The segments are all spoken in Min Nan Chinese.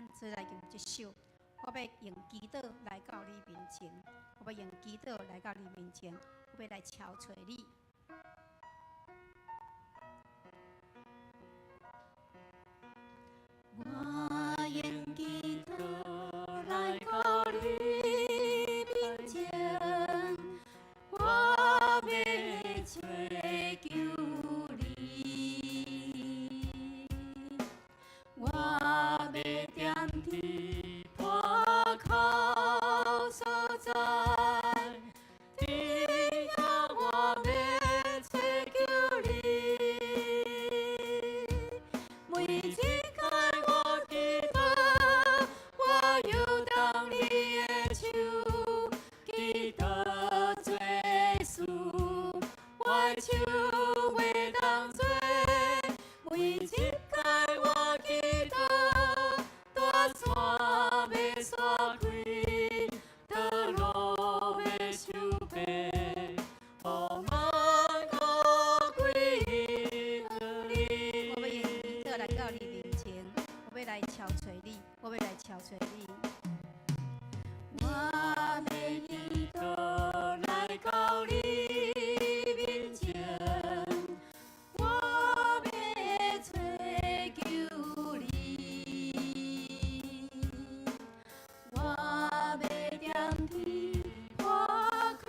咱做來用這首，我欲用祈禱來到你面前，我欲用祈禱來到你面前，我欲來敲揣你。我用祈禱來到你面前，我欲揣求你，我欲踮佇破口所在，佇遐我欲揣求你。每一擺我祈禱，我搖動你的手，祈禱做事，我的手袂當做。每一擺我祈禱，大山欲散開，道路欲收平，予萬國歸你。我欲用祈禱來到你面前，我欲來敲揣你，我欲來敲揣你。我欲祈禱來到你面前，我欲揣求你，我欲踮佇破口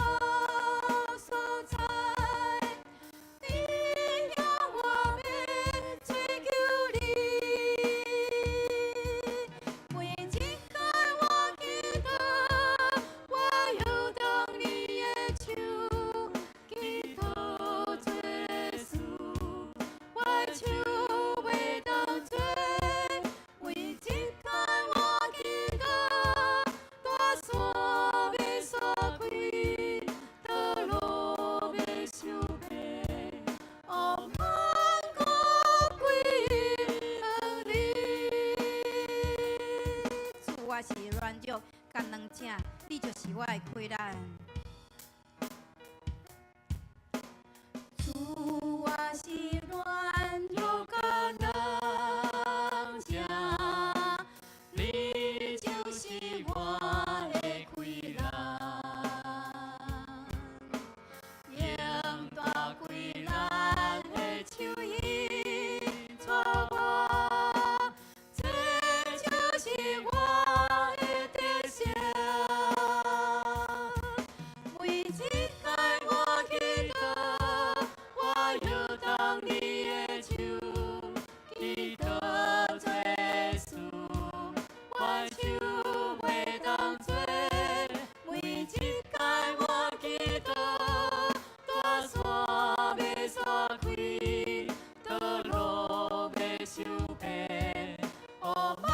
所在，佇遐我欲揣求你。每一擺我祈禱，我搖動你的手，祈禱做事，我的手袂當做。每一擺我祈禱，大山欲散開，道路欲修平，予萬國歸你。主，我是軟弱佮軟正，你就是我的氣力。主，我是軟弱佮軟正，你就是我的氣力。用大氣力的手引帶我，這就是我的得勝。每一擺我祈禱，我搖動你的手，祈禱做事，我的手袂當做。每一擺我祈禱，大山欲散開，道路欲修平，予萬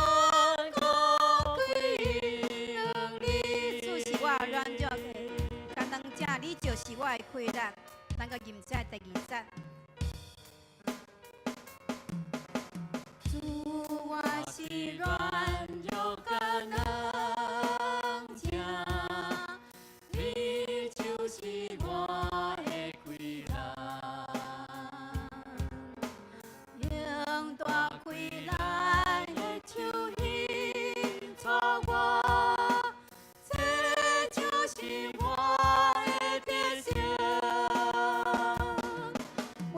國歸你。主是我軟弱的佮軟正，你就是我的氣力。咱閣吟這第二節。主，我是軟弱佮軟正，你就是我的氣力。用大氣力的手引帶我，這就是我的得勝。每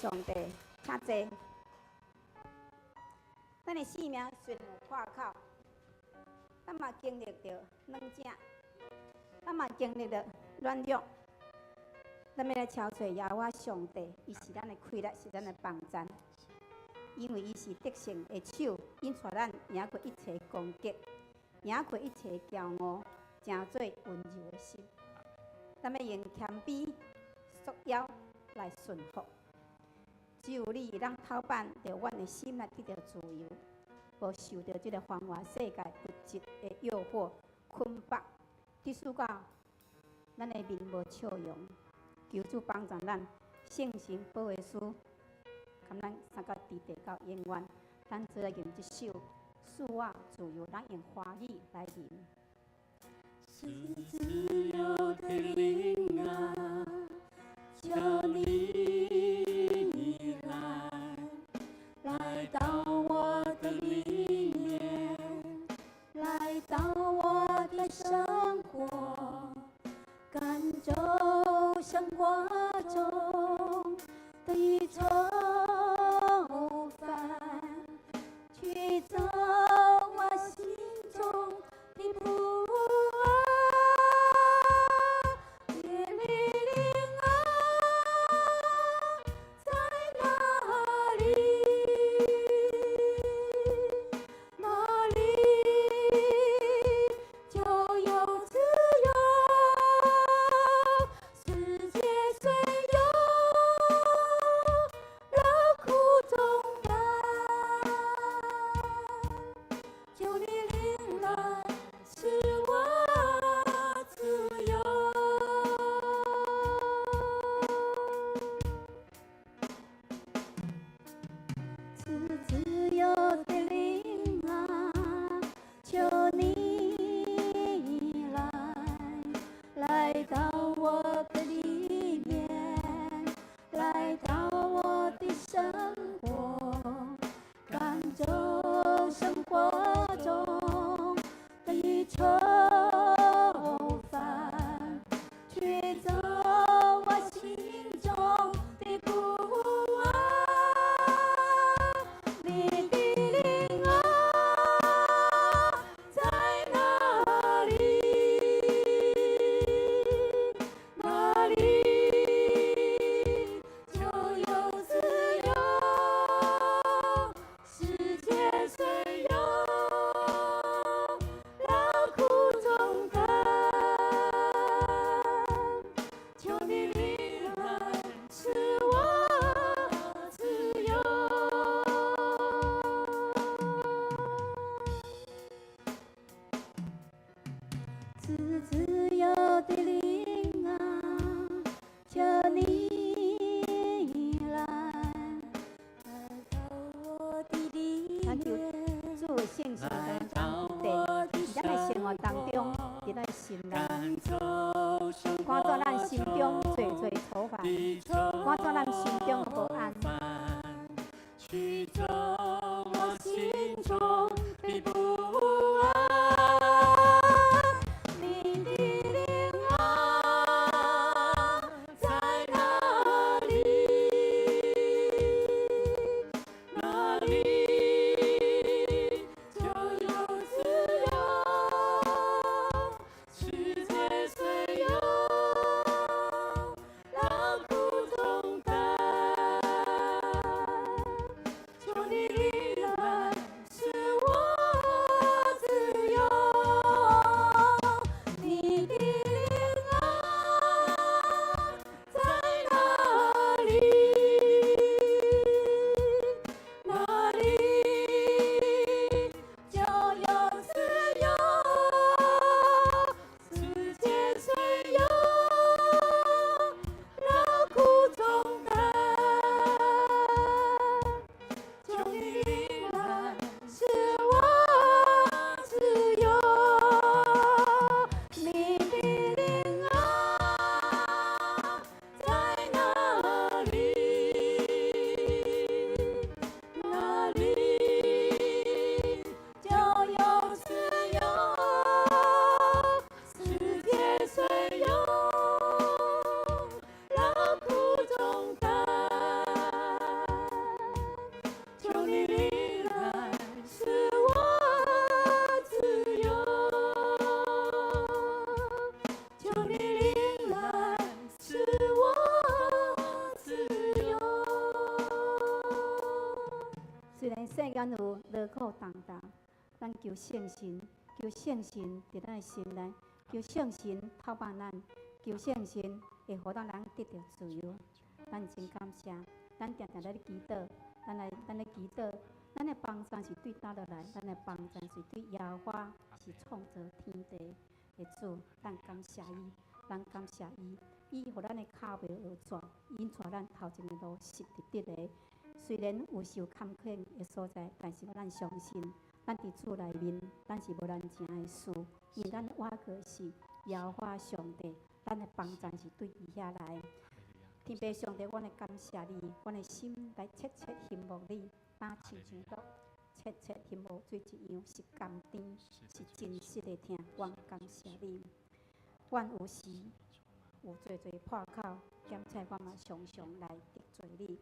上帝，請坐。咱的生命雖然有破口，咱嘛經歷著軟正，咱嘛經歷著軟弱。咱欲來朝揣耶和華上帝，伊是咱的氣力，是咱的幫贊。因為伊是得勝的手，𪜶帶咱贏過一切攻擊，贏過一切驕傲，成做溫柔的心。咱欲用謙卑、束腰來順服。只有你會當透辦著阮的心來得著自由，無受著這个繁華世界物質的誘惑捆綁，致使到咱的面無笑容。求主幫助咱，聖神保惠師，共咱相佮佇地到永遠。咱做來吟這首《賜我自由》，咱用華語來吟。賜自由的靈啊，求你來，來到我的裡面，來到我的生活，趕走生活中的愁煩，驅走我心中的不安。你的靈啊，在哪裡？哪裡就有自由。世界雖有勞苦重擔，求你靈來賜我自由。賜自由的靈啊，求你來，來到我的裡面，來到我的生活，趕走生活中的愁煩，驅走我心中的不安。你的靈啊，在哪裡？哪裡就有自由。世界雖有勞苦重擔，求你靈來賜我自由。賜自由的靈啊，求你來，來到我的裡咱求面。主的聖神同咱佇咱的生活當中，佇咱的心內，趕走咱心中濟濟愁煩，趕走咱心中的不安。驅走我心中的不安。你的靈啊，在哪裡？哪裡就有自由。世界雖有勞苦重擔，求咱有勞苦擔擔，咱求聖神，求聖神佇咱的心內，求聖神透望咱，求聖神會予咱人得著自由。咱真感謝，咱定定咧祈禱，咱來咱咧祈禱，咱的幫贊是對佗落來？咱的幫贊是對耶和華，是創造天地的主。咱感謝伊，咱感謝伊，伊予咱的跤袂訛逝，𪜶帶咱頭前的路實直直的。雖然有受坎坷的所在，但是咱相信，咱佇主內面，咱是無難成的事，因為咱倚靠是耶和華上帝，咱的幫贊是對伊遐來。天父上帝，阮會感謝你，阮的心來切切欣慕你，若親像鹿切切欣慕水一樣，是甘甜，是真實的疼。阮感謝你。阮有時有濟濟破口，兼且阮嘛常常來得罪你。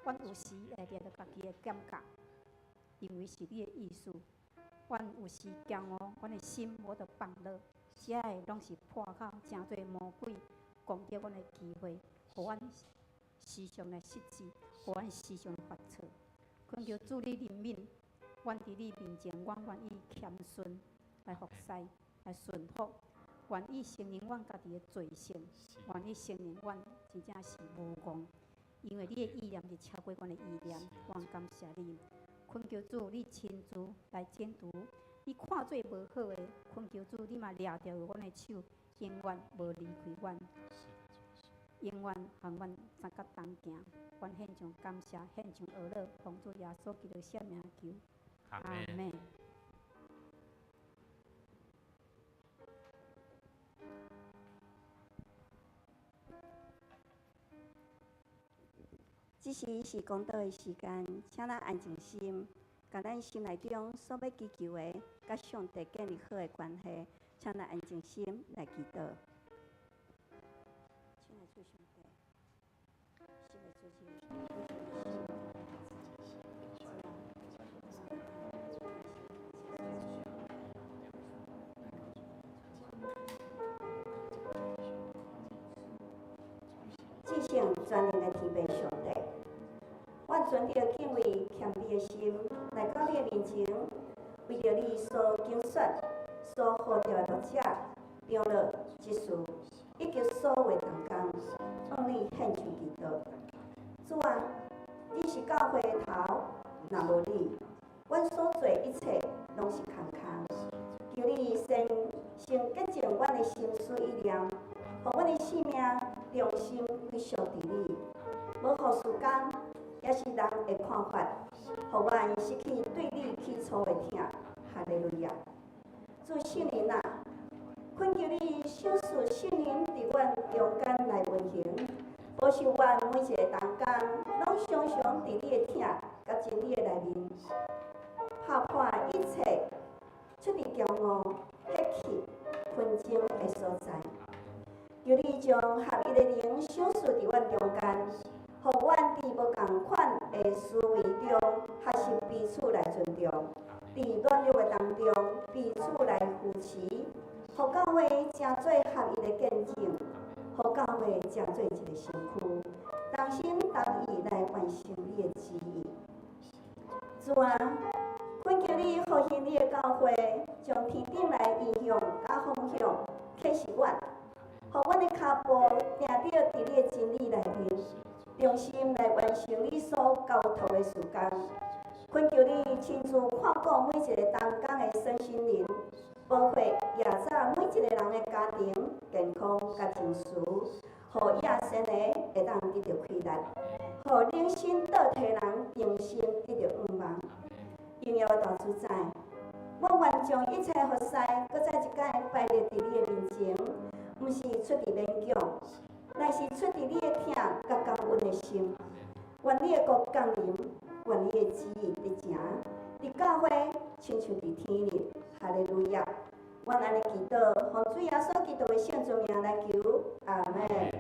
阮有時會掠著家己的感覺，認為是你的意思。阮有時驕傲，阮的心無得放落，這个攏是破口，誠濟魔鬼攻擊阮的機會，予阮時常來失志，予阮時常犯錯。懇求主你憐憫，阮佇你面前，阮願意謙遜來服侍，來順服，願意承認阮家己的罪性，願意承認阮真正是無戇，因為你的意念是超過阮的意念，阮感謝你。懇求主，你親自來監督，你看做無好的，懇求主，你嘛掠著阮的手，永遠無離開阮，永遠和阮相佮同行。阮獻上感謝，獻上哀樂，奉主耶穌基督聖名求，阿門。這時是講道的時間，請咱安靜心，共咱心內中所欲祈求的，佮上帝建立好的關係，請咱安靜心來祈禱。親愛主上帝，是的主至聖全能的天父上帝，阮存著敬畏謙卑的心來到你的面前，為著你所揀選、所呼召的牧者、長老、執事以及所有同工，向你獻上祈禱。主啊，你是教會的頭，若無你，阮所做一切攏是空空。求你先先潔淨阮的心思意念，予阮的性命忠心歸屬佇你，無予時間，抑是人的看法，予阮失去對你起初的疼。哈利路亞！主聖靈啊，懇求你賞賜聖靈佇阮中間來運行，保守阮每一個同工，攏常常佇你的疼佮真理的內面，拍破一切出佇驕傲、血氣、紛爭的所在。求你將合一的靈賞賜佇阮中間，予阮佇無仝款的思維中，學習彼此來尊重；佇軟弱的當中，彼此來扶持，予教會成做合一的見證，予教會成做一個身軀，同心同意來完成你的旨意。主啊，懇求你復興你的教會，將天頂來異象佮方向啟示阮。予阮的跤步定著佇你的真理內面，忠心來完成你所交託的事工。懇求你親自看顧每一個同工的身心靈，保護廿早每一個人的家庭健康佮情緒，予野生的會當得著氣力，予靈心倒退人重新得著向望。榮耀的大主宰，我願將一切服侍，閣再一擺擺列佇你的面前。毋是出佇勉強，乃是出佇你的疼佮感恩的心。願你的國降臨，願你的旨意得成，佇教會親像佇天裡。哈利路亞！阮按呢祈禱，奉主耶穌基督的聖尊名來求，阿們。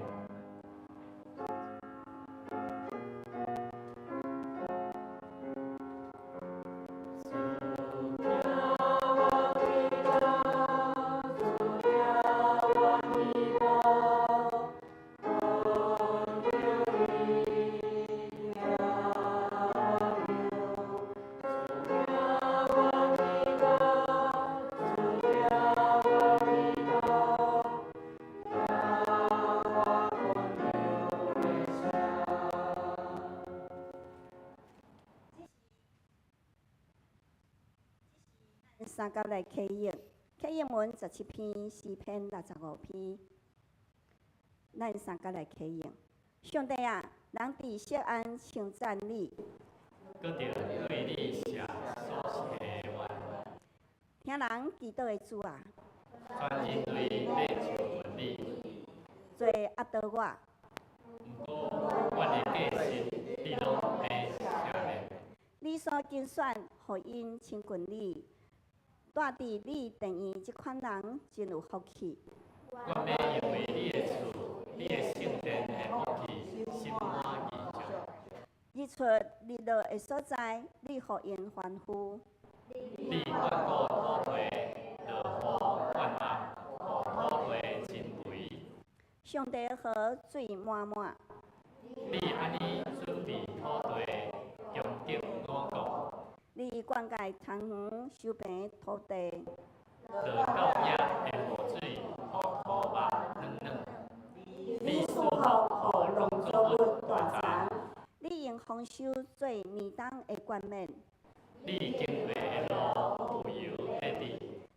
相佮來啟應，啟應文17篇，詩篇65篇。咱相佮來啟應。上帝啊，人佇錫安稱讚你，閣著對你設所誓的願。聽人祈禱的主啊，全人類欲就近你。罪壓倒我，毋過，阮的過失，你攏會赦免。你所揀選，予𪜶親近你，蹛佇你殿院這款人真有福氣。阮欲因為你的厝，你的聖殿的福氣，心滿意足。日出日落的所在，你予𪜶歡呼。你眷顧土地，落雨灌頷，予土地真肥。上帝的河水滿滿。你按呢準備土地，供給五穀。你灌溉田園，修平土地。落到影的雨水，予土肉軟軟。你賜福予農作物大欉。你用豐收做年冬的冠冕。你經過的路，有油得滴。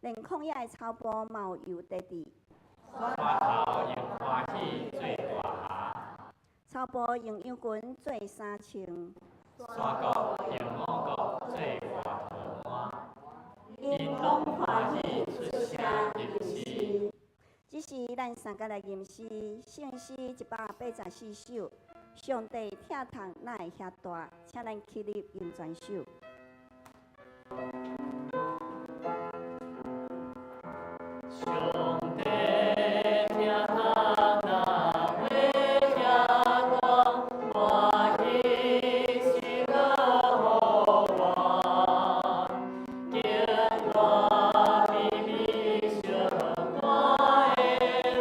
連曠野的草埔嘛有油得滴。山頭用歡喜做大霞。草埔用羊群做衫穿。山谷用五穀做外套滿。𪜶攏歡喜出聲吟詩。這時，咱相佮來吟詩，聖詩184首。上帝疼痛哪會遐大？請咱起立吟全首。上帝疼痛哪會遐大？我彼時樂予我，經我微微相伴的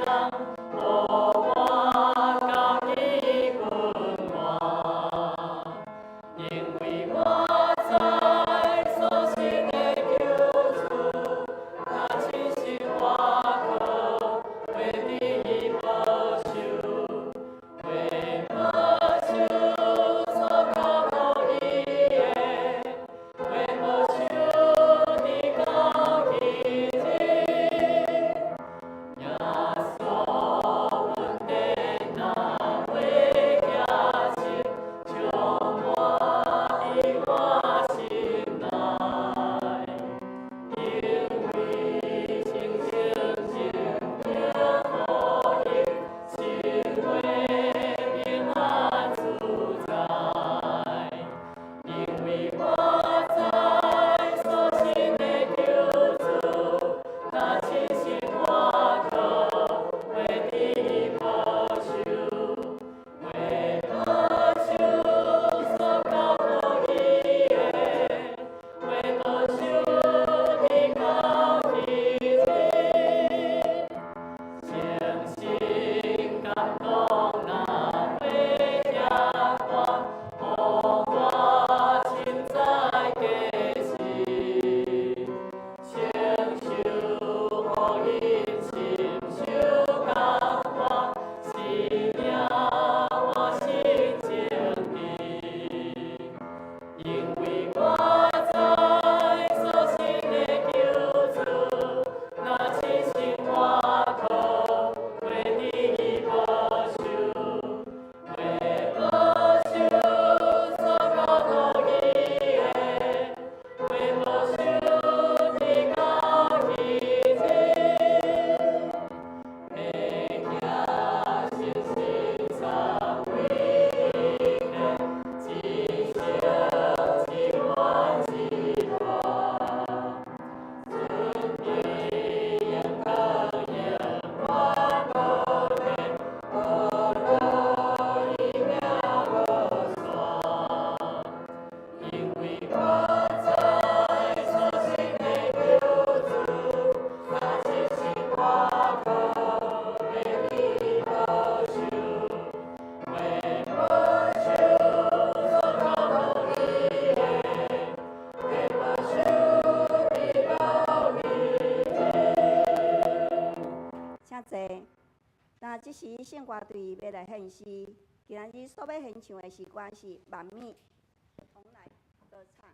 人，予我交伊君王。因為我知所信的救主，若親身活靠，袂佇伊保守，袂保守所交託伊的，袂保守直到彼日。耶穌恩典哪會遐深，充滿佇我心內。因為親情真得予應，生活平安自在。因為我知所信的救主，若親身活靠，袂佇伊保守，袂保守所交託伊的，袂保守直到彼日。誠心感動哪會遐大，予我凊知過失，承受予𪜶深受感化，生命換新情致。因為我知所信的救主，若親身活靠，袂佇伊保守，袂保守所交託伊的，袂保守直到彼日。會行誠心參為的，一生只願只願，準備永遠永遠無變，無論伊命無散。因為我知所信的救主，若親身活靠，袂佇伊保守，袂保守所交託伊的，袂保守直到彼日。請坐。那這時聖歌隊欲來獻詩，今仔日所欲獻唱的詩歌是《萬米》，同來歌唱。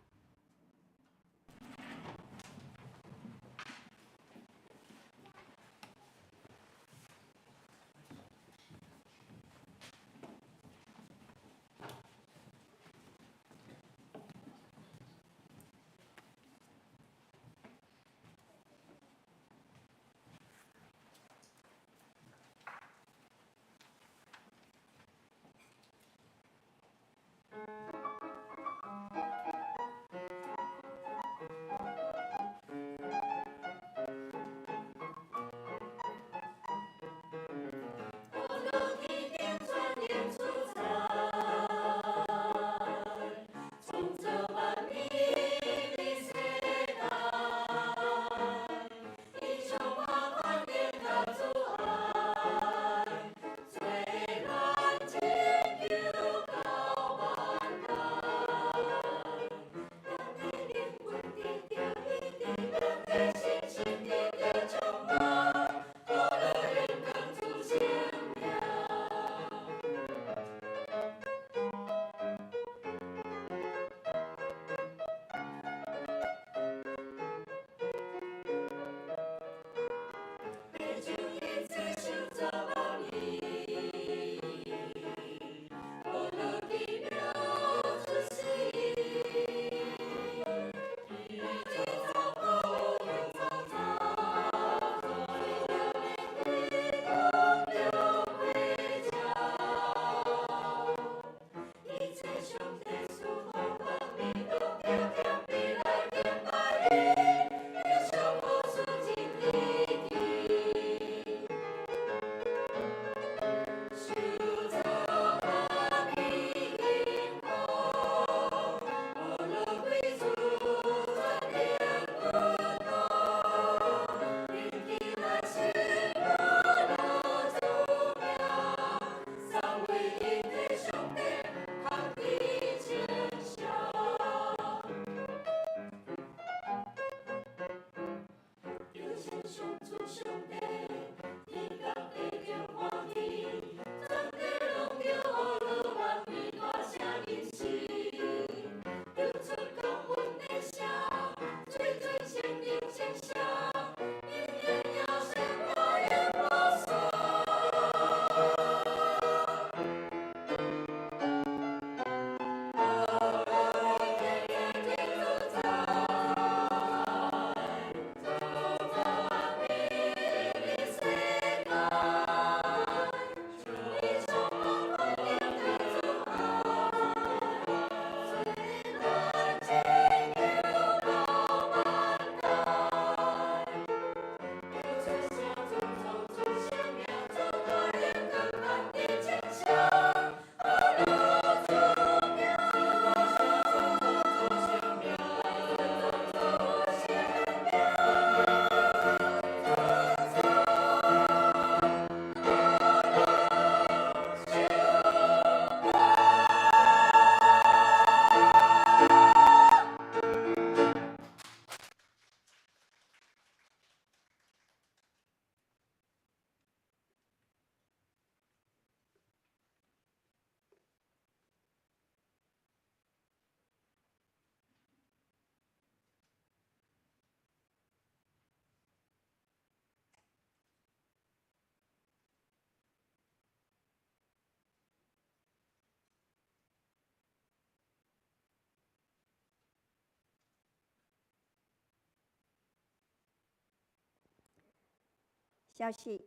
消息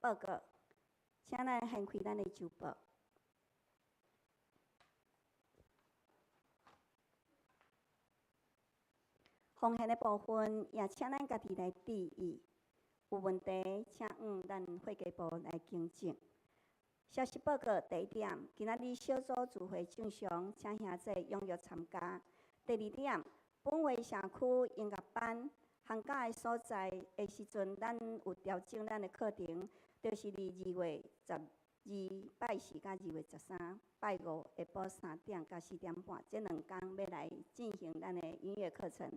報告，請咱掀開咱的周報。奉獻的部分，也請咱家己來注意。有問題，請向咱會計部來更正。消息報告第一點，今仔日小組聚會正常，請兄弟踴躍參加。第二點，本會社區音樂班寒假的所在的時陣，咱有調整咱的課程，就是佇2月12拜四佮2月13拜五下晡3點到4點半，這兩工欲來進行咱的音樂課程。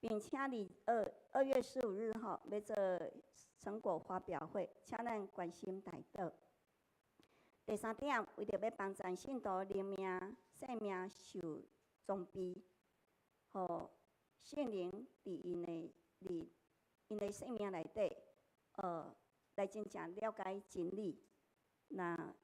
並且佇2月15日吼，欲做成果發表會，請咱關心代禱。第三點，為著欲幫助信徒靈命、生命受裝備，予聖靈佇𪜶的生命內底，來真正了解真理，那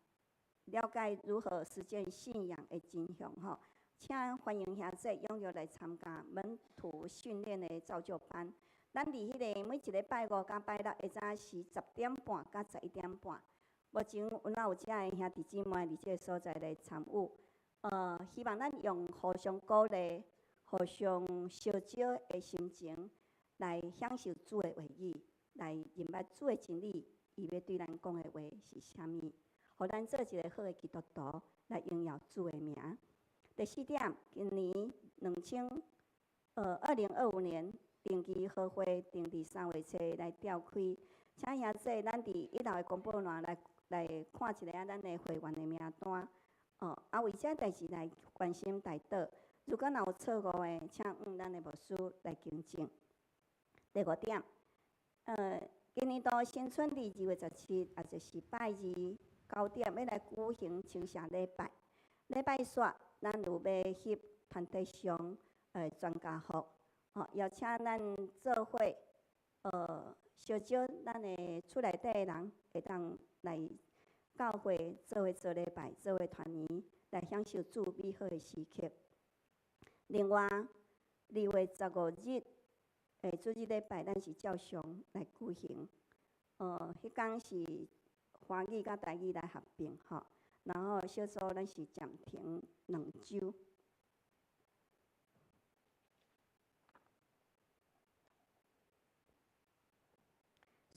了解如何實踐信仰的真相吼。請歡迎兄弟踴躍來參加門徒訓練的造就班。咱佇彼个每一个拜五佮拜六下早時10點半到11點半。目前有哪有遮的兄弟姊妹佇這个所在來參與？希望咱用互相鼓勵、互相相招的心情來享受主的話語，來認捌主的真理，伊欲對咱講的話是啥物？予咱做一个好的基督徒，來榮耀主的名。第四點，今年2025年定期和會定佇3月初來召開，請兄弟咱佇一樓的公布欄來看一下咱的會員的名單。為這代誌來關心代禱。如果若有錯誤的，請向咱的牧師來更正。第五點，今年度新春佇2月17，也就是拜二9點，欲來舉行清社禮拜。禮拜煞，咱有欲翕團體上全家福，邀請咱做伙，相招咱的厝內底的人會當來教會做伙做禮拜，做伙團圓，來享受主美好的時刻。另外，2月15日，主日禮拜，咱是照常來舉行。彼工是華語佮台語來合併吼。然後小組咱是暫停2週。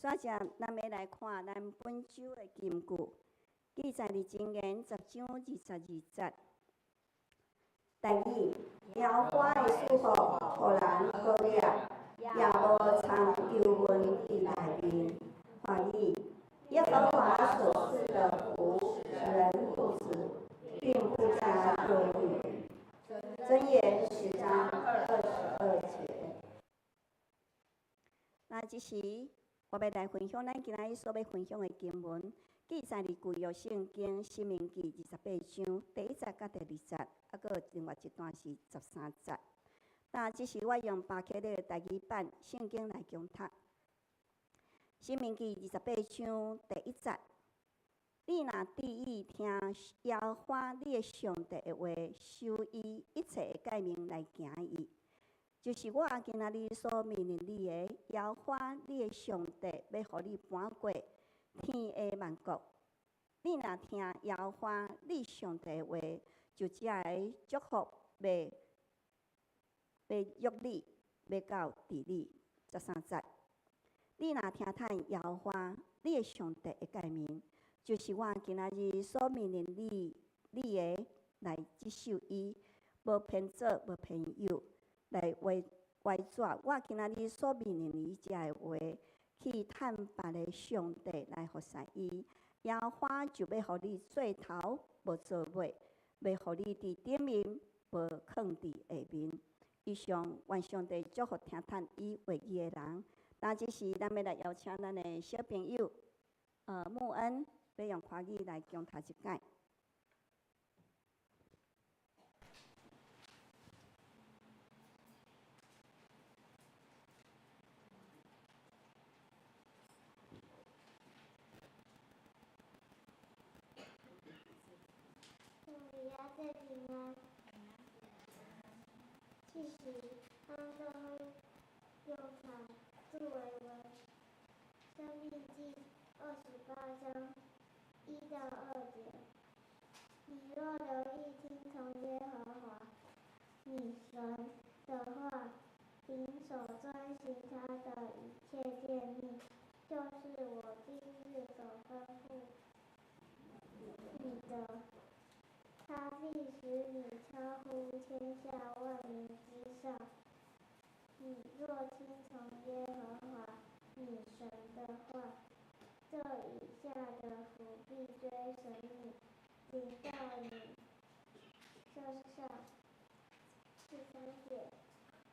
煞者，咱欲來看咱本週的金句，記載佇箴言10章22節。第二，耶和華的祝福，予人好額，也無藏憂恨佇內面。華語，耶和華所賜的福，使人富足，並不加憂慮。箴言10章22節。那這時，我欲來分享咱今仔日所欲分享的經文，記載佇舊約聖經申命記28章第一節佮第二節，閣有另外一段是13節。那這是我用巴克禮的台語版聖經來講讀。申命記28章第一節：你若注意聽耶和華你的上帝的話，守伊一切的誡命來行伊，就是我今仔日所命令你的，耶和華你的上帝欲予你搬過天下萬國。你若聽耶和華你上帝的話，就這个祝福欲約你，欲到佇你。13節，你若聽趁耶和華你的上帝的誡命，就是我今仔日所命令你的，來執守伊，無偏左，無偏右，來歪轉我今仔日所命令你這个話，去趁別个上帝來服侍伊，耶和華就欲予你做頭，無做尾，欲予你佇頂面，無囥佇下面。以上，願上帝祝福聽趁伊話語的人。那這時，咱欲來邀請咱的小朋友，穆恩，欲用華語來講讀一擺。平安。這時，咱做伙用唱主的話。申命记28章1到2节。你若留意听从耶和华你神的话，谨守遵行他的一切诫命，就是我今日所吩咐你的，他必使你超乎天下万民之上。你若听从耶和华你神的话，这以下的福必追随你，临到你身上。13节，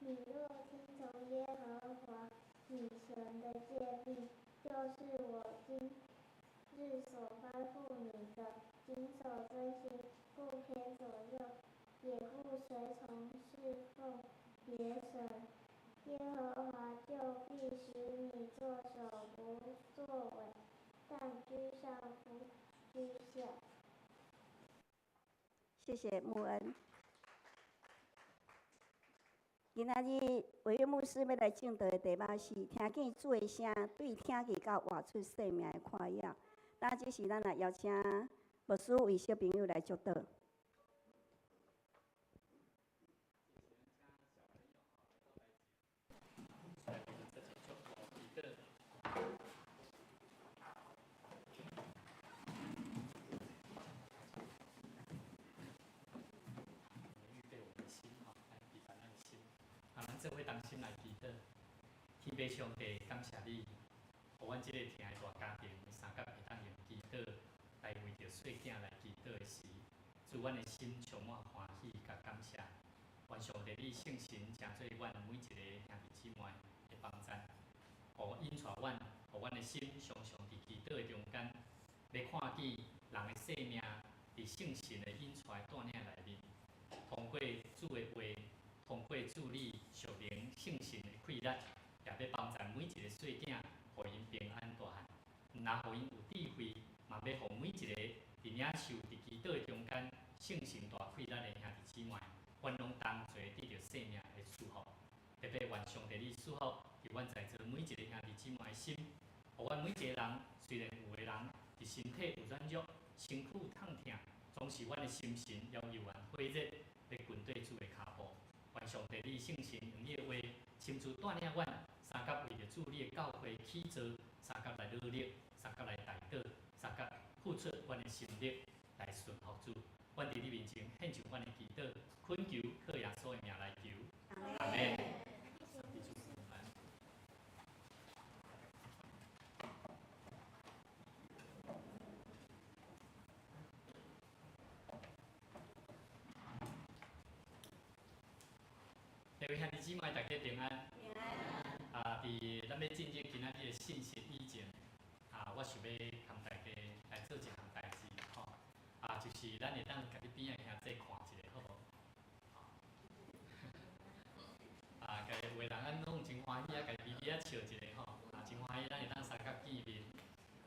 你若听从耶和华你神的诫命，就是我今日所吩咐你的，谨守遵行，不偏左右，也不随从事奉别神，耶和华就必使你作首不作尾，但居上不居下。谢谢穆恩。今仔日委员牧师欲来证道的题目是：听见主的声，对听见到活出生命的看野。那这时，咱来邀请牧师为小朋友来祝祷。做伙同心来祈祷，天父上帝，感谢你，予阮这个疼的大家庭相佮会当用祈祷来为著细囝来祈祷的时，主阮的心充满欢喜佮感谢。愿上帝你圣神成做阮每一个兄弟姊妹的帮赞，予引带阮，予阮的心常常伫祈祷的中间，欲看见人的生命伫圣神的引带带领内面，通过主的话。通过主你属灵圣神的气力，也欲帮助每一个细囝，予𪜶平安大汉。毋若予𪜶有智慧，嘛欲予每一个伫领受伫祈祷的中间圣神大气力的兄弟姊妹，阮拢同齐得著生命的祝福。特别愿上帝你赐福伫阮在座每一个兄弟姊妹的心，予阮每一个人，虽然有的人伫身体有软弱，身躯有痛疼，总是阮的心神犹犹原火热，欲跟缀主的跤步。愿上帝你圣神用你的话，亲自带领阮，相佮为著主你的教会起造，相佮来努力，相佮来代祷，相佮付出阮的心力来顺服主。阮伫你面前献上阮的祈祷，恳求靠耶稣的名来求，阿们。上帝祝福我们。各位兄弟姊妹，大家平安。平安。啊，伫咱欲进入今仔日的信息以前，啊，我想欲共大家来做一项代志，吼。啊，就是咱会当共你边仔兄弟看一下，好无？啊，共有的人咱拢真欢喜啊，共微微仔笑一下吼，啊，真欢喜咱会当相佮见面。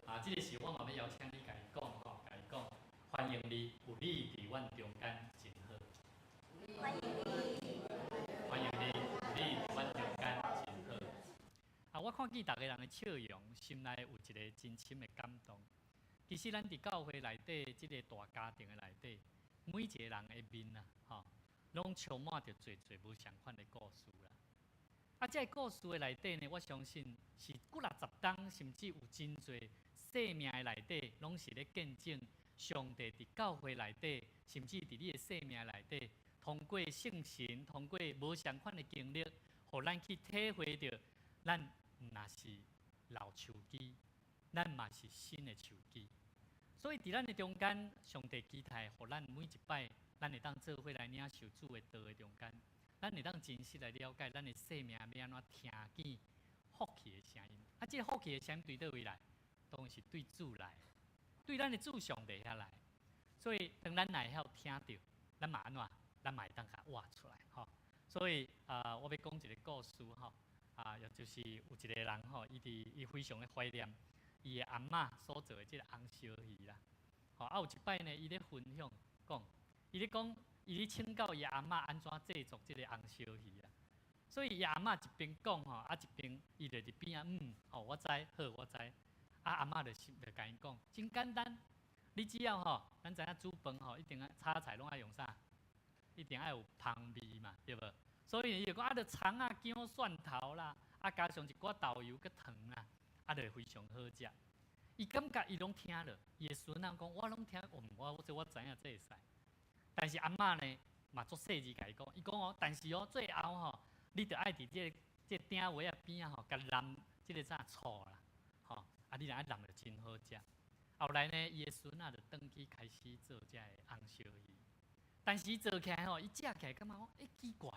啊，这个时我嘛欲邀请你共伊讲吼，共伊讲，欢迎你，有你伫阮中间真好。欢迎你。欢迎你，有你伫阮中间真好。啊，我看见逐个人的笑容，心内有一个真深的感动。其实咱伫教会内底，这个大家庭的内底，每一个人的面啊，吼，拢充满著济济无仝款的故事啦。啊，这个故事的内底呢，我相信是几若十冬，甚至有真济生命的内底，拢是咧见证上帝伫教会内底，甚至伫你的生命内底，通过圣神，通过无仝款的经历，予咱去体会著，咱毋若是老树枝，咱嘛是新的树枝。所以伫咱的中间，上帝期待，予咱每一摆，咱会当做伙来领受主的道的中间，咱会当真实来了解咱的生命欲按怎听见福气的声音。啊，这个福气的声音对佗位来？当然是对主来，对咱的主上帝遐来。所以当咱若会晓听著，咱嘛按怎？咱嘛会当共活出来吼。所以啊，我欲讲一个故事吼，啊，也就是有一个人吼，伊伫伊非常的怀念伊的阿嬷所做的这个红烧鱼啦。吼，啊，有一摆呢，伊咧分享讲，伊咧讲，伊咧请教伊阿嬷按怎制作这个红烧鱼啦。所以伊阿嬤一邊講吼，啊一邊伊就佇邊仔，嗯，吼，我知，好，我知。啊，阿嬤就是就共伊講，真簡單，你只要吼，咱知影煮飯吼，一定愛炒菜攏愛用啥？一定愛有香味嘛，對無？所以伊就講啊，著蔥仔、薑、蒜頭啦，啊加上一寡豆油佮糖啦，啊就會非常好食。伊感覺伊攏聽了，伊的孫仔講，我攏聽，我這我知影這會使。但是阿嬤呢，嘛足細膩共伊講，伊講哦，但是哦，最後吼，你著愛佇這個鼎圍仔邊仔吼，共淋這個啥醋啦，吼，啊你若愛淋就真好食。後來呢，伊的孫仔就轉去開始做這個紅燒魚，但是伊做起來吼，伊食起來感覺講，欸奇怪，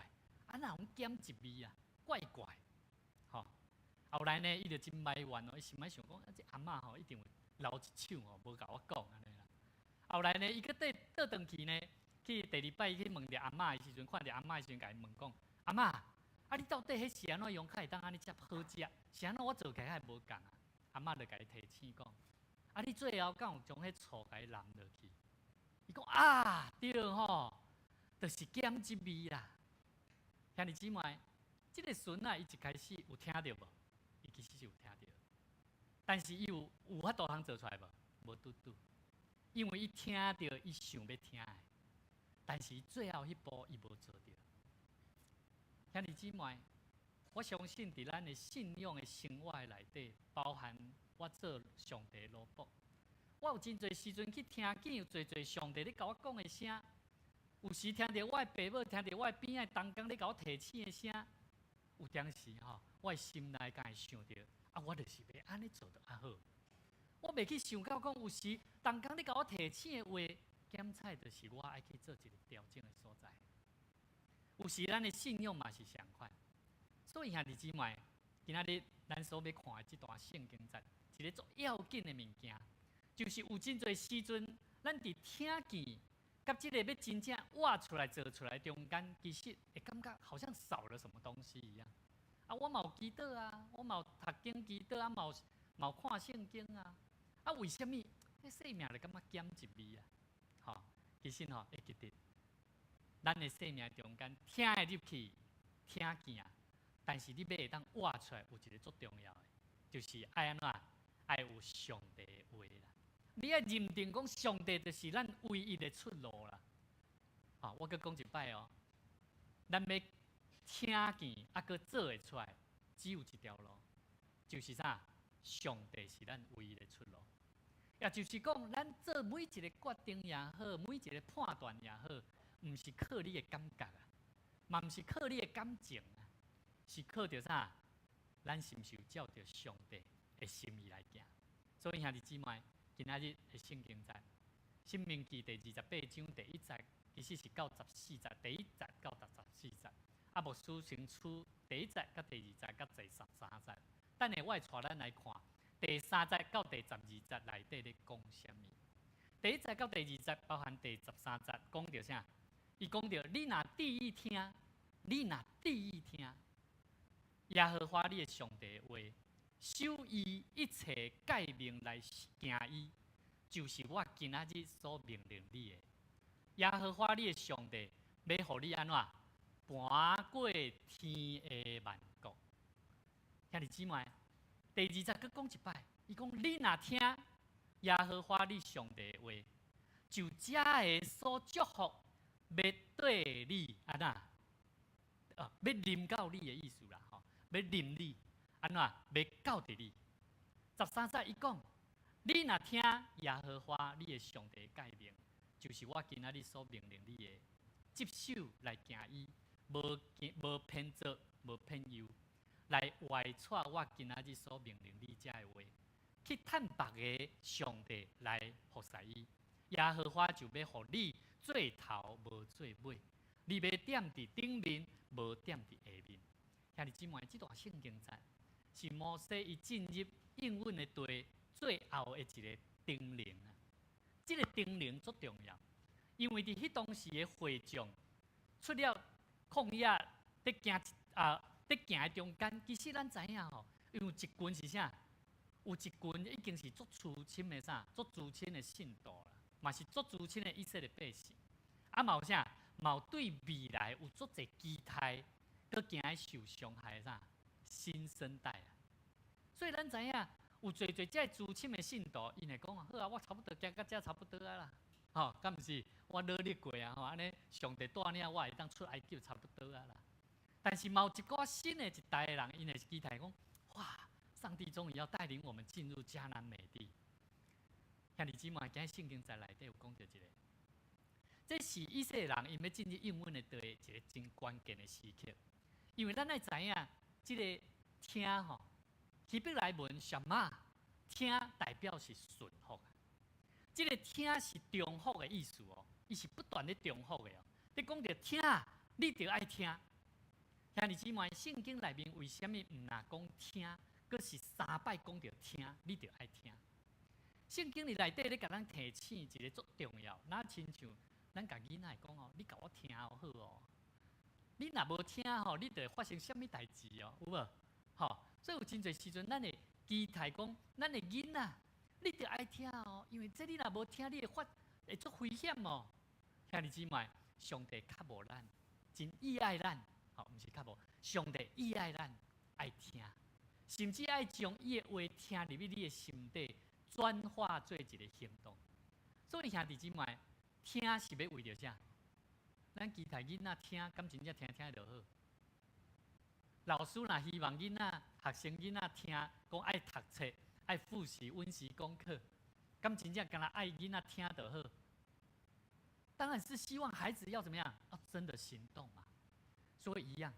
啊哪有減一味啊，怪怪，吼。後來呢，伊就真埋怨哦，伊心內想講，啊這阿嬤吼一定有留一手吼，無共我講按呢啦。後來呢，伊閣倒倒轉去呢，去第二擺去問著阿嬤的時陣，看著阿嬤的時陣，共伊問講，阿嬤，啊你到底彼是按怎用，才會當按呢遮好食？是按怎我做起來會無仝啊？阿嬤就共伊提醒講，啊你最後敢有將彼醋共伊淋落去？伊講啊，對吼，就是減一味啦。兄弟姊妹，這個孫仔伊一開始有聽著無？伊其實是有聽著，但是伊有法度通做出來無？無拄拄，因為伊聽著伊想欲聽的，但是最後彼步伊無做著。兄弟姊妹，我相信佇咱的信仰的生活內底，包含我做上帝的奴僕，我有真濟時陣去聽見有濟濟上帝咧共我講的聲，有時聽著我的爸母，聽著我的邊仔同工咧共我提醒的聲，有當時吼，我的心內敢會想著，啊，我就是欲按呢做就較好。我袂去想到講，有時同工咧共我提醒的話，檢採就是我愛去做一個調整的所在。有時咱的信仰嘛是相款，所以兄弟姊妹，今仔日咱所欲看的這段聖經節，一個足要緊的物件，就是有真濟時陣，咱佇聽見佮這個欲真正活出來做出來中間，其實會感覺好像少了什麼東西一樣。啊，我嘛有祈禱啊，我嘛有讀經祈禱啊，嘛有嘛有看聖經啊，啊，為啥物彼生命就感覺減一味啊？吼，其實吼會記得，咱的生命中間聽會入去，聽見，但是你欲會當活出來，有一個足重要的，就是愛按怎？愛有上帝的話啦。你愛認定講上帝就是咱唯一的出路啦。吼，我閣講一擺哦，咱欲聽見啊，閣做會出來，只有一條路，就是啥？上帝是咱唯一的出路。也就是講，咱做每一個決定也好，每一個判斷也好，毋是靠你的感覺啊，嘛毋是靠你的感情啊，是靠著啥？咱是毋是有照著上帝的心意來行？所以兄弟姊妹，今仔日的聖經節，申命記第28章第一節，其實是到十四節，第一節到第十四節。啊，牧師先取第一節、佮第二節、佮第十三節。等下我會帶咱來看第三節到第十二節內底咧講啥物。第一節到第二節包含第十三節，講著啥？伊講著你若注意聽，你若注意聽，耶和華你的上帝的話，守伊一切誡命來行伊，就是我今仔日所命令你的。耶和華你的上帝欲予你按怎盤過天下萬國。兄弟姊妹，第二節閣講一擺，伊講你若聽耶和華你上帝的話，就這个所祝福欲對你按怎？欲臨到你的意思啦，吼，欲臨你按怎？欲到佇你。十三節伊講，你若聽耶和華你的上帝誡命，就是我今仔日所命令你的，執守來行伊，無無偏左，無偏右，來懷揣我今仔日所命令你這个話，去趁別个上帝來服侍伊，耶和華就欲予你做頭無做尾，你欲踮佇頂面，無踮佇下面。兄弟姊妹，這段聖經節是摩西伊進入應允的地最後的一個叮嚀啊！這個叮嚀足重要，因為佇彼當時的會眾出了曠野，佇行啊，佇行的中間，其實咱知影吼，因為有一群是啥？有一群已經是足資深的啥？足資深的信徒啦，嘛是足資深的以色列百姓。啊，嘛有啥？嘛有對未來有足濟期待，閣驚受傷害啥？新生代啊！所以咱知影有濟濟這資深的信徒，𪜶會講啊，好啊，我差不多行到遮差不多啊啦，吼，敢毋是？我努力過啊，吼，按呢上帝帶領我會當出埃及差不多啊啦。但是嘛有一寡新的一代的人，𪜶會期待講，哇，上帝終於要帶領我們進入迦南美地。兄弟姊妹，今日聖經節內底有講著一個，這是以色列人𪜶欲進入應允的地一個真關鍵的時刻，因為咱愛知影，這個聽吼，希伯來文 שמע 聽代表是順服，這個聽是重複的意思哦，伊是不斷咧重複的哦。你講著聽，你著愛聽。兄弟姊妹，聖經內面為啥物毋若講聽，閣是三擺講著聽，你著愛聽。聖經裡內底咧共咱提醒一個足重要，若親像咱共囡仔講哦，你共我聽好哦。你若無聽吼，你就會發生啥物代誌哦，有無？吼，所以有真濟時陣，咱會期待講，咱的囡仔，你著愛聽哦，因為這你若無聽，你會發會足危險哦。兄弟姊妹，上帝較無咱，真意愛咱，吼，毋是較無，上帝意愛咱愛聽，甚至愛將伊的話聽入去你的心底，轉化做一個行動。所以兄弟姊妹，聽是欲為著啥？咱期待囡仔聽，敢真正聽聽就好？老師若希望囡仔、學生囡仔聽，講愛讀冊、愛複習、溫習功課，敢真正干焦愛囡仔聽就好？當然是希望孩子要怎麼樣？要真的行動嘛。所以一樣，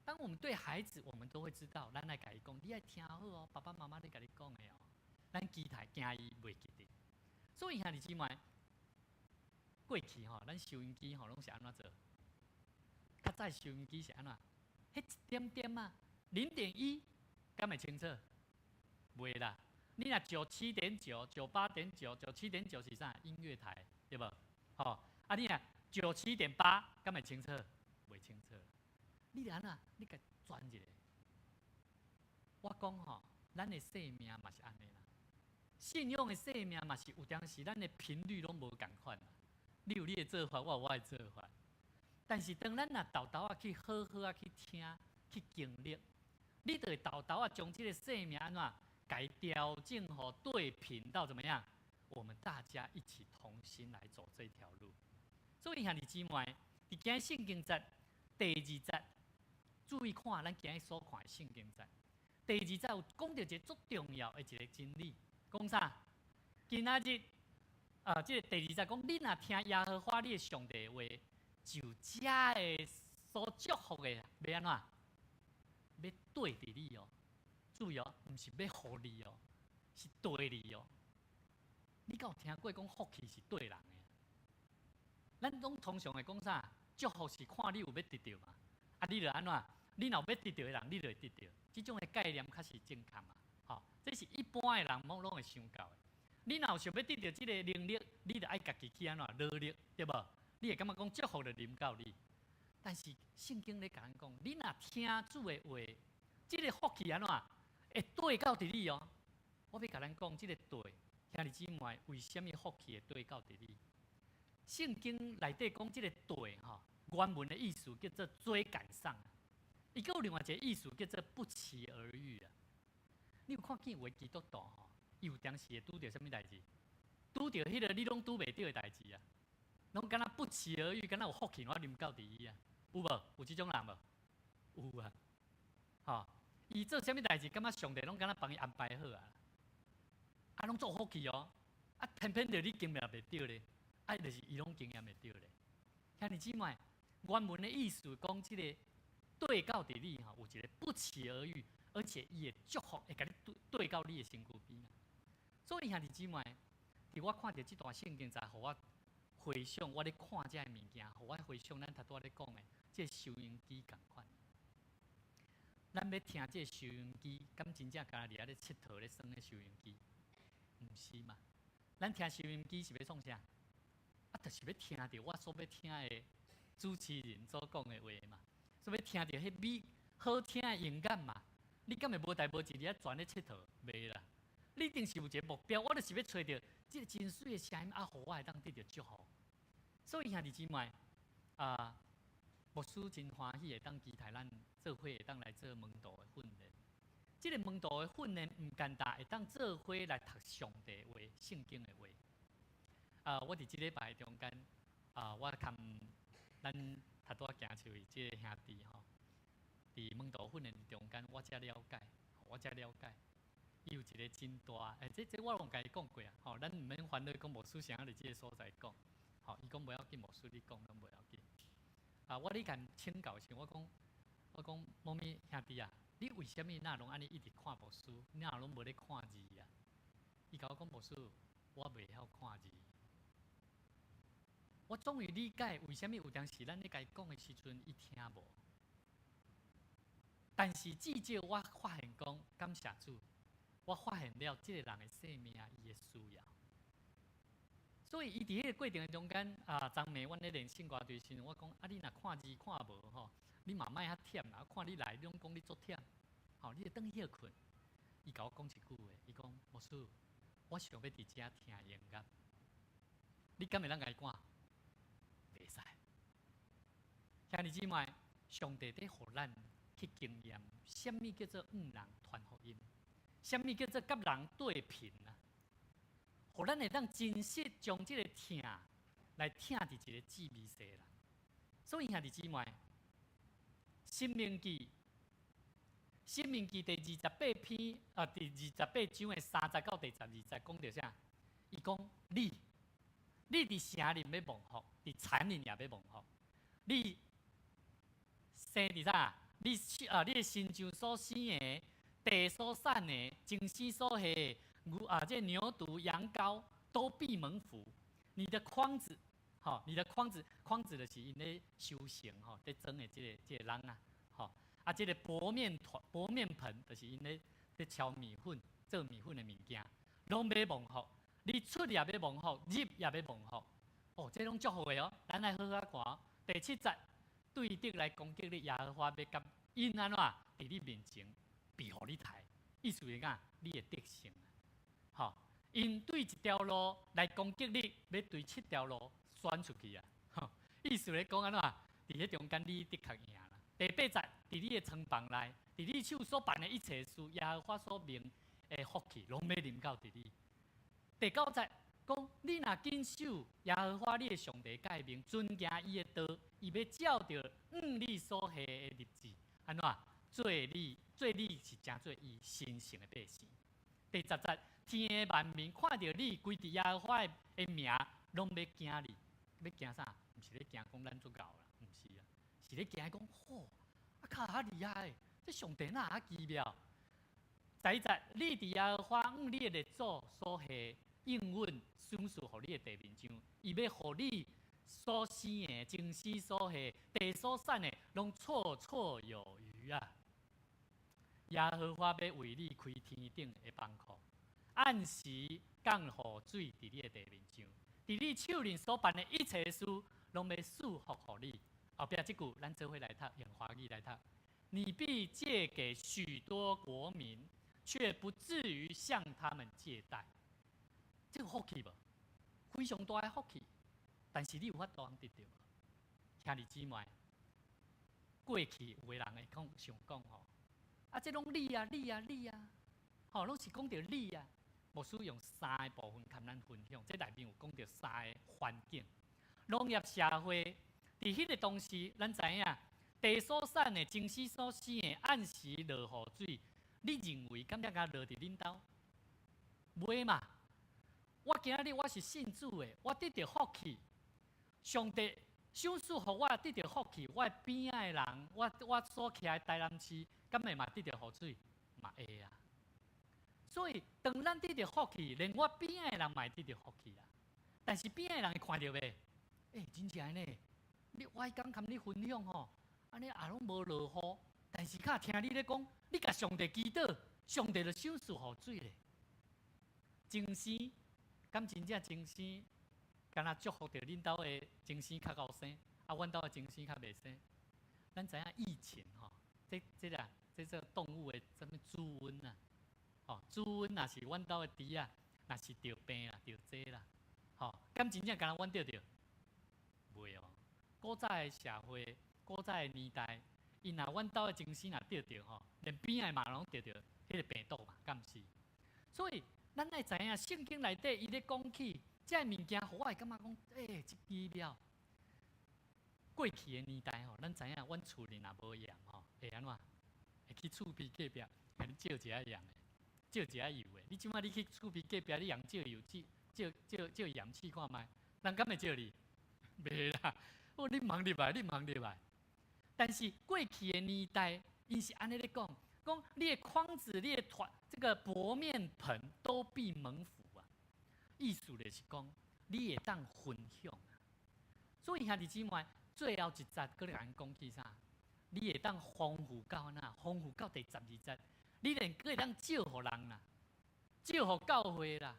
當我們對孩子，我們都會知道，咱來共伊講，你愛聽好哦，爸爸媽媽咧共你講的哦。咱期待驚伊袂記得。所以兄弟姊妹，過去吼，咱收音機吼攏是按怎做？較早收音機是按怎？彼一點點啊，0.1，敢會清楚？袂啦。你若97.9、98.9、九七點九是啥？音樂台，對無？吼，啊你若97.8，敢會清楚？袂清楚。你按怎？你共轉一下。我講吼，咱的生命嘛是按呢啦。信仰的生命嘛是有當時，咱的頻率攏無仝款啦。你有你的做法，我有我的做法。但是當咱若沓沓仔去好好仔去聽、去經歷，你就會沓沓仔將這個生命按怎共調整予對頻到怎麼樣？我們大家一起同心來走這條路。所以兄弟姊妹，佇今日聖經節第二節，注意看咱今日所看的聖經節。第二節有講著一個足重要的一個真理，講啥？今仔日啊，這個第二節講，你若聽耶和華你的上帝的話，就這个所祝福的，欲按怎？欲綴佇你哦。注意哦，毋是欲予你哦，是綴你哦。你敢有聽過講福氣是綴人的？咱攏通常會講啥？祝福是看你有欲得著嘛？啊，你就按怎？你若有欲得著的人，你就會得著。這種的概念較是正確嘛？吼，這是一般的人攏攏會想到的。你若有想欲得著這個能力，你就愛家己去按怎努力，對無？你會感覺講祝福就臨到你。但是聖經咧共咱講，你若聽主的話，這個福氣按怎會綴到佇你哦。我欲共咱講，這個綴，兄弟姊妹，為啥物福氣會綴到佇你？聖經內底講這個綴吼，原文的意思叫做追趕上。伊閣有另外一個意思叫做不期而遇啊。你有看見有的基督徒吼，伊有當時會拄著啥物代誌？拄著彼個你攏拄袂著的代誌啊！攏敢若不期而遇，敢若有福氣我臨到佇伊啊？有無？有這種人無？有啊！吼，伊做啥物代誌，感覺上帝攏敢若幫伊安排好啊！啊，攏足有福氣哦！啊，偏偏著你經驗袂著咧，啊，就是伊攏經驗會著咧。兄弟姊妹，原文的意思講，這個綴到佇你吼，有一個不期而遇，而且伊的祝福會共你綴綴到你的身軀邊。所以兄弟姊妹，佇我看著這段聖經，才予我回想我咧看這个物件，予我回想咱頭拄仔咧講的這個收音機仝款。咱欲聽這個收音機，敢真正干焦佇遐咧𨑨迌咧耍咧收音機？毋是嘛？咱聽收音機是欲創啥？啊，就是欲聽著我所欲聽的主持人所講的話嘛，所欲聽著彼美好聽的音樂嘛。你敢會無代無誌佇遐轉咧𨑨迌？袂啦！你一定是有一個目標，我就是欲揣著這個真媠的聲音，啊，予我會當得著祝福。所以兄弟姊妹，啊，牧師真歡喜會當期待咱做伙會當來做門徒的訓練。這个門徒的訓練毋簡單，會當做伙來讀上帝話、聖經的話。啊，我佇這禮拜中間，啊，我含咱頭拄仔行出去這个兄弟吼，佇門徒訓練中間，我才了解，我才了解，伊有一个真大，欸，這我攏共伊講過啊，吼，咱毋免煩惱講牧師啥佇這个所在講，吼，伊講無要緊，牧師你講攏無要緊。啊，我咧共請教時，我講，某咪兄弟啊，你為啥物若攏按呢一直看牧師，你若攏無咧看字啊？伊共我講，牧師，我袂曉看字。我終於理解為啥物有當時咱咧共伊講的時陣，伊聽無。但是至少我發現講，感謝主，我發現了這個人的生命，伊的需要。所以伊佇彼个過程中間啊，昨暝阮咧練聖歌隊時陣，我講啊，你若看字看無吼，你嘛莫遐忝啦。看你來，你攏講你足忝，吼，你會轉去歇睏。伊共我講一句話，伊講，牧師，我想欲佇遮聽音樂，你敢會當共伊趕？袂使。兄弟姊妹，上帝佇予咱去經驗，啥物叫做向人傳福音，啥物叫做佮人對頻啊？予咱會當真實將這个疼來疼佇一个致微細啦。所以兄弟姊妹，申命記，申命記第二十八篇啊，第二十八章的3節到第12節講著啥？伊講你，你佇城裡欲蒙福，佇田裡也欲蒙福。你生佇啥？你啊，你的身上所生的，地所產的，精心所下的牛啊，這牛犢、羊羔都必蒙福。你的筐子，吼，你的筐子，筐子就是𪜶咧收成吼，咧裝的這个籠啊，吼，啊，這个薄麵團、薄麵盆，就是𪜶咧敲麵粉、做麵粉的物件，攏欲蒙福。你出也欲蒙福，入也欲蒙福。哦，這攏祝福的哦，咱來好好看。第七節，對敵來攻擊你，耶和華欲共𪜶按怎？佇你面前避予你刣，意思是講你會得勝。吼，𪜶對一條路來攻擊你，欲對七條路轉出去啊！吼，意思咧講按怎？佇彼中間你的確贏啦。第八節，佇你的倉房內，佇你手所辦的一切事，耶和華所命的福氣，攏欲臨到佇你。第九節講，你若謹守耶和華你的上帝誡命，遵行伊的道，伊欲照著向你所下的立志，按怎？做你是成做伊神聖的百姓。第十節，天的萬民看著你歸佇耶和華的名，攏欲驚你，欲驚啥？毋是咧驚講咱足𠢕啦，毋是啊，是咧驚講，吼，啊較較厲害，這上帝哪會遐奇妙？11節，你佇耶和華向你的列祖所下應允賞賜予你的地面上，伊欲予你所生的、精心所下、地所產的，攏綽綽有餘啊！耶和華欲為你開天頂的房庫，按時降雨水佇你的地面上，佇你手裡所辦的一切事，攏欲賜福予你。後壁這句，咱做伙來讀，用華語來讀。你必借給許多國民，卻不至於向他們借貸。這個福氣無？非常大的福氣，但是你有法度得著無？兄弟姊妹，過去有的人會講想講吼，啊，這攏你啊，你啊，你啊，吼，攏是講著你啊。牧師用三个部分共咱分享，這內面有講著三个環境。農業社會佇彼个當時，咱知影地所產的、精心所生的，按時落雨水，你認為敢才敢落佇恁兜？袂嘛？我今仔日我是信主的，我得著福氣，上帝賞賜予我得著福氣，我邊仔的人，我所徛的台南市，敢會嘛得著雨水？嘛會啊。所以，當咱得著福氣，連我邊仔的人嘛會得著福氣啊。但是邊仔的人會看著袂？欸，真正呢？你我彼工共你分享吼，按呢也攏無落雨，但是較聽你咧講，你共上帝祈禱，上帝就賞賜雨水咧。精生，敢真正精生，敢若祝福著恁兜的精生較𠢕生，啊，阮兜的精生較袂生。咱知影疫情吼，這這這動物的啥物豬瘟啊，吼，豬瘟若是阮兜的豬仔，若是著病啦，著這啦，吼，敢真正敢若阮著著？袂哦。古早的社會，古早的年代，伊若阮兜的精神若著著吼，連邊仔嘛攏著著彼个病毒嘛，敢毋是？所以咱愛知影聖經內底伊咧講起這个物件，予我會感覺講，欸，真奇妙。過去的年代吼，咱知影阮厝裡若無鹽吼，會按怎？會去厝邊隔壁共你借一下鹽的，借一下油的。你這擺你去厝邊隔壁，你用借油試，借借借鹽試看覓，人敢會借你？袂啦！哦，你毋通入來，你毋通入來。但是過去的年代，𪜶是按呢咧講，講你的筐子、你的團、這個薄麵盆都必蒙福啊。意思就是講，你會當分享啊。所以兄弟姊妹，最後一節閣咧共咱講起啥？你會當豐富到哪？豐富到第12節，你連閣會當借予人啦，借予教會啦。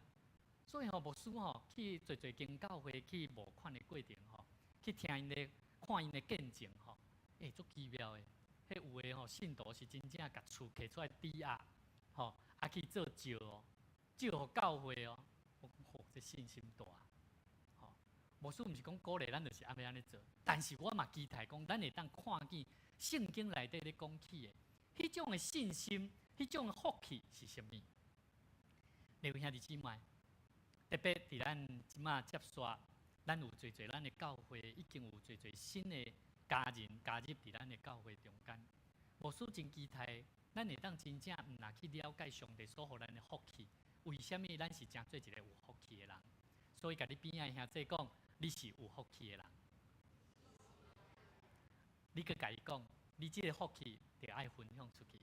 所以吼，牧師吼去濟濟間教會去募款的過程吼，去聽𪜶的、看𪜶的見證吼，欸，足奇妙的。彼有的吼信徒是真正共厝摕出來抵押，吼，啊去做借哦，借予教會哦。我講吼，這信心大。吼，牧師毋是講鼓勵咱就是按呢按呢做，但是我嘛期待講，咱會當看見聖經內底咧講起的，彼種的信心，彼種的福氣是啥物？各位兄弟姊妹，特別佇咱這馬接續，咱有濟濟咱的教會已經有濟濟新的家人加入佇咱的教會中間。牧師真期待，咱會當真正毋若去了解上帝所予咱的福氣，為啥物咱是成做一个有福氣的人？所以，共你邊仔兄弟講，你是有福氣的人。你閣共伊講，你這个福氣著愛分享出去。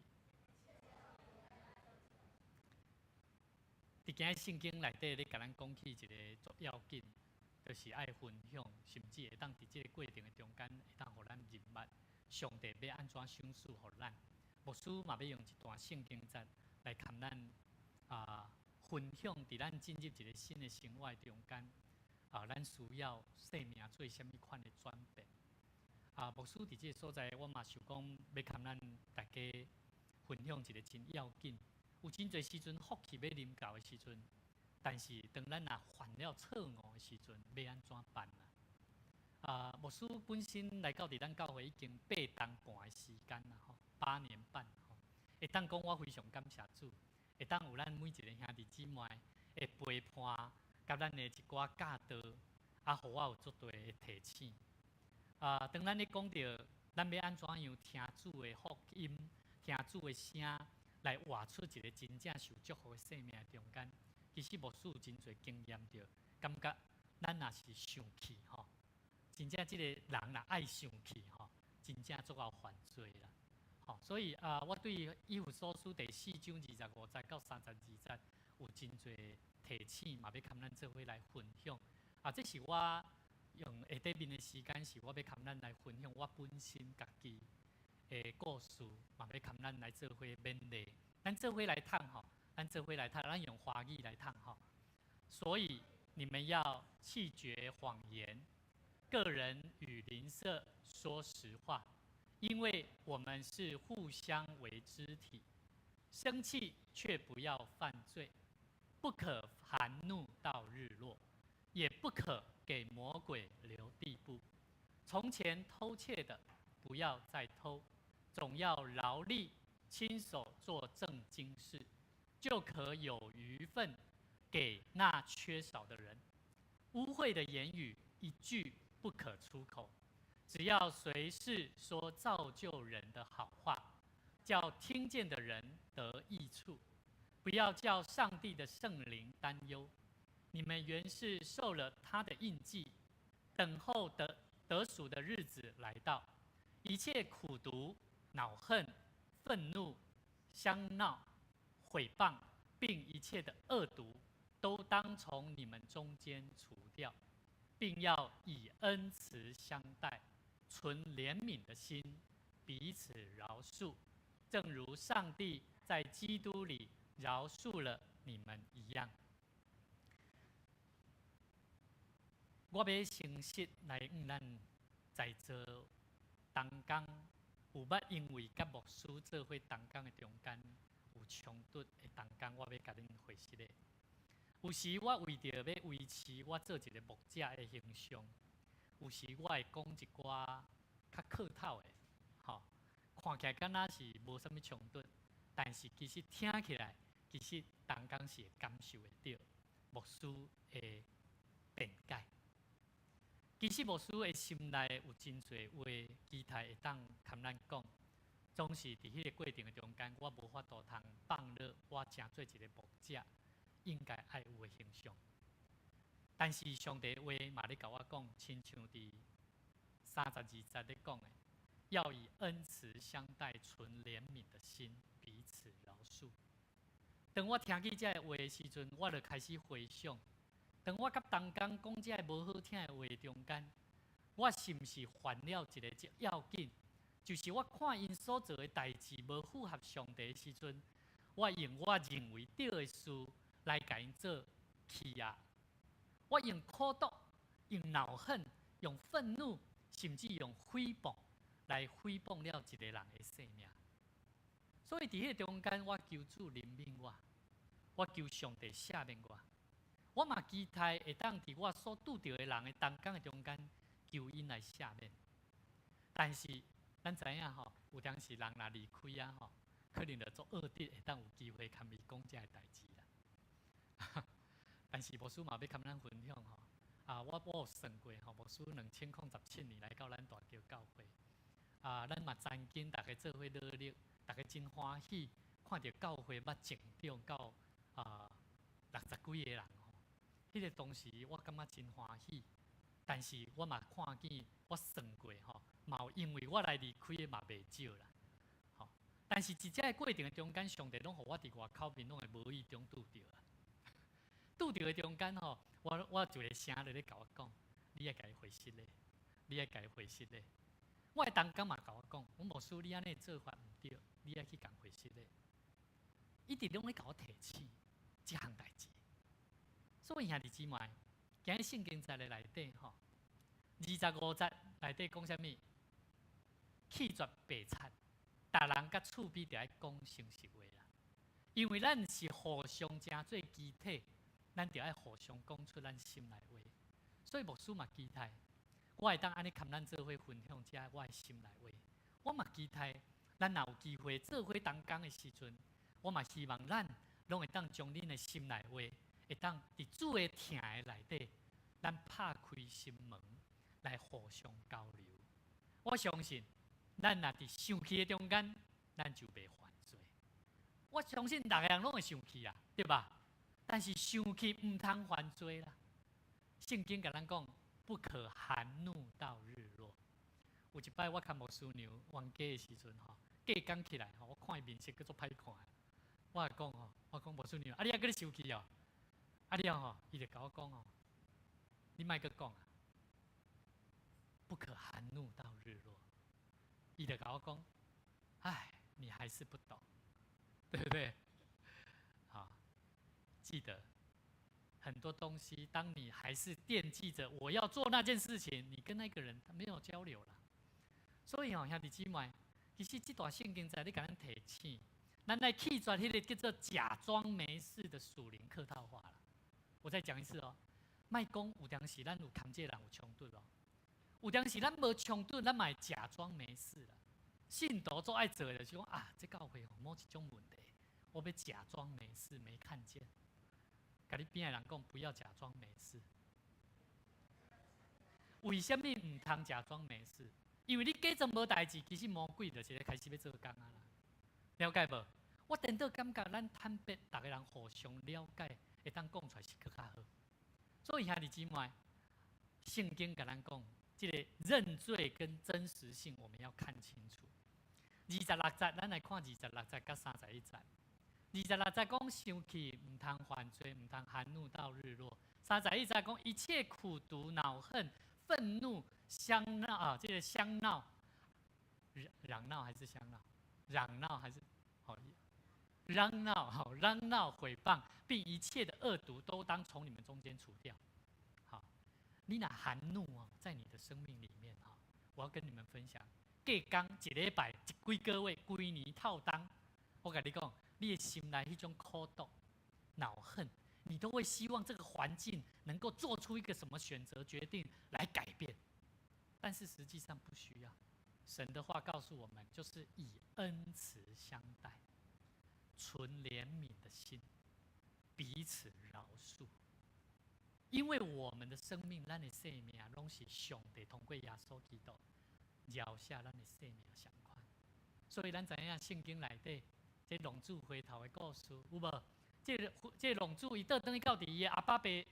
佇今日聖經內底咧，共咱講起一个足要緊，就是愛分享，甚至會當佇這个過程的中間，會當予咱認捌上帝欲按怎賞賜予咱。牧師嘛欲用一段聖經節來共咱分享，佇咱進入一个新的生活中間，啊，咱需要生命做啥物款的轉變。啊，牧師佇這个所在，我嘛想講欲共咱大家分享一个真要緊。有真濟時陣福氣欲臨到的時陣，但是當咱若犯了錯誤的時陣，欲按怎辦啊？啊，牧師本身來到佇咱教會已經八冬半的時間啦，吼，8年半吼。會當講我非常感謝主，會當有咱每一個兄弟姊妹的陪伴，佮咱的一寡教導，啊，予我有足大的提醒。啊，當咱咧講著咱欲按怎樣聽主的福音，聽主的聲，來活出一個真正受祝福的生命中間，其實牧師有真濟經驗著，感覺咱若是生氣吼，真正這个人若愛生氣吼，真正足𠢕犯罪啦。吼，所以啊，我對以弗所書第4章25節到32節有真濟提醒，嘛欲共咱做伙來分享。啊，這是我用下底面的時間，是我欲共咱來分享我本身家己的故事，嘛欲共咱來做伙勉勵。咱做伙來讀吼，咱做伙來讀，咱用華語來讀吼。所以你們要棄絕謊言，各人與鄰舍說實話，因為我們是互相為肢體。生氣卻不要犯罪，不可含怒到日落，也不可給魔鬼留地步。從前偷竊的，不要再偷，總要勞力親手做正經事，就可有餘分給那缺少的人。污穢的言語一句不可出口，只要隨時說造就人的好話，叫聽見的人得益處。不要叫上帝的聖靈擔憂。你們原是受了他的印記，等候得贖的日子來到。一切苦毒、惱恨、憤怒、相鬧、毀謗，並一切的惡毒，都當從你們中間除掉，並要以恩慈相待，存憐憫的心，彼此饒恕，正如上帝在基督裡饒恕了你們一樣。我欲誠實來向咱在座同工，有捌因為佮牧師做伙同工的中間有衝突的同工，我欲共恁回實的。有時我為著欲維持我做一個牧者的形象，有時我會講一寡較客套的，吼，看起來敢若是無啥物衝突，但是其實聽起來，其實同工是會感受會著牧師的辯解。其實牧師的心內有真濟話，期待會當共咱講。總是佇彼個過程的中間，我無法度通放落我成做一個牧者應該愛有的形象。但是上帝話嘛咧共我講，親像佇32節咧講的，要以恩慈相待，存憐憫的心，彼此饒恕。當我聽見這个話的時陣，我就開始回想，當我佮同工講這个無好聽的話中間，我是毋是犯了一个要緊？就是我看𪜶所做的代誌無符合上帝的時陣，我用我認為對的事來共𪜶做欺壓。我用苦毒、用惱恨、用憤怒，甚至用誹謗來誹謗了一個人的性命。所以佇彼个中間，我求主憐憫我，我求上帝赦免我。我嘛期待會當佇我所拄著的人的同工的中間，求𪜶來赦免。但是咱知影吼，有當時人若離開啊吼，可能就足惡得會當有機會共伊講這个代誌啦。但是牧師嘛欲共咱分享吼，啊，我有算過吼，牧師2017年來到咱大橋教會，啊，咱嘛曾經逐家做伙努力，逐家真歡喜，看著教會捌成長到啊60幾个人吼。彼個當時我感覺真歡喜，但是我嘛看見我算過吼，嘛有因為我來離開的嘛袂少啦，吼。但是佇這个過程的中間，上帝攏予我佇外口面攏會無意中拄著啊。拄著的中間吼，我就一個聲咧共我講，你愛共伊回實咧，你愛共伊回實咧。我的同工嘛共我講，阮牧師你按呢做法毋對，你愛去共回實咧。一直攏咧共我提醒這項代誌。所以兄弟姊妹，今日聖經節的內底吼，25節內底講啥物？棄絕白賊，逐人佮厝邊著愛講誠實話啦。因為咱是互相成做肢體，咱著愛互相講出咱心內話。所以牧師嘛期待，我會當按呢共咱做伙分享這我的心內話。我嘛期待，咱若有機會做伙同工的時陣，我嘛希望咱攏會當將恁的心內話，會當佇主的疼的內底，咱拍開心門來互相交流。我相信，咱若佇生氣的中間，咱就袂犯罪。我相信逐个人攏會生氣啊，對吧？但是生氣毋通犯罪啦。聖經共咱講，不可含怒到日落。有一擺我共牧師娘冤家的時陣吼，隔工起來吼，我看伊面色閣足歹看。我就講吼，我講牧師娘，啊你猶閣咧生氣哦？啊了吼，伊就共我講吼，你莫閣講啊，不可含怒到日落。伊就共我講，唉，你還是不懂，對不對？好，記得很多東西，當你還是惦記着我要做那件事情，你跟那個人他沒有交流了。所以吼，兄弟姊妹，其實這段聖經在咧共咱提醒，咱來棄絕彼個叫做假裝沒事的屬靈客套話啦。我再講一次哦，莫講有當時咱有共這個人有衝突哦，有當時咱無衝突，咱嘛會假裝沒事啦。信徒最愛做的就是講啊，這教會某一種問題，我欲假裝沒事，沒看見。共你邊仔的人講，不要假裝沒事。為啥物毋通假裝沒事？因為你假裝無代誌，其實魔鬼就是咧開始欲做工啊啦。了解無？我顛倒感覺，咱坦白，逐个人互相了解，會當講出來是閣較好。所以兄弟姊妹，聖經共咱講，這个認罪跟真實性，我們要看清楚。26節，咱來看26節佮31節。26節講生氣毋通犯罪，毋通含怒到日落。31節講一切苦毒、惱恨、憤怒、相鬧啊，這个相鬧、嚷鬧還是相鬧？嚷鬧還是好？嚷鬧好，嚷鬧、毀謗，並一切的惡毒，都當從你們中間除掉。好，你若含怒啊，在你的生命裡面哈，我要跟你們分享，隔工一禮拜、一幾個月、規年透冬，我共你講，你的心內彼種苦毒、惱恨，你都會希望這個環境能夠做出一個什麼選擇決定來改變，但是實際上不需要。神的話告訴我們，就是以恩慈相待，存憐憫的心，彼此饒恕。因為我們的生命，咱的生命攏是上帝通過耶穌基督饒赦咱的生命相款。所以咱知影聖經內底，這浪子回頭的故事有無？這浪子伊倒轉去到佇伊的阿爸爸的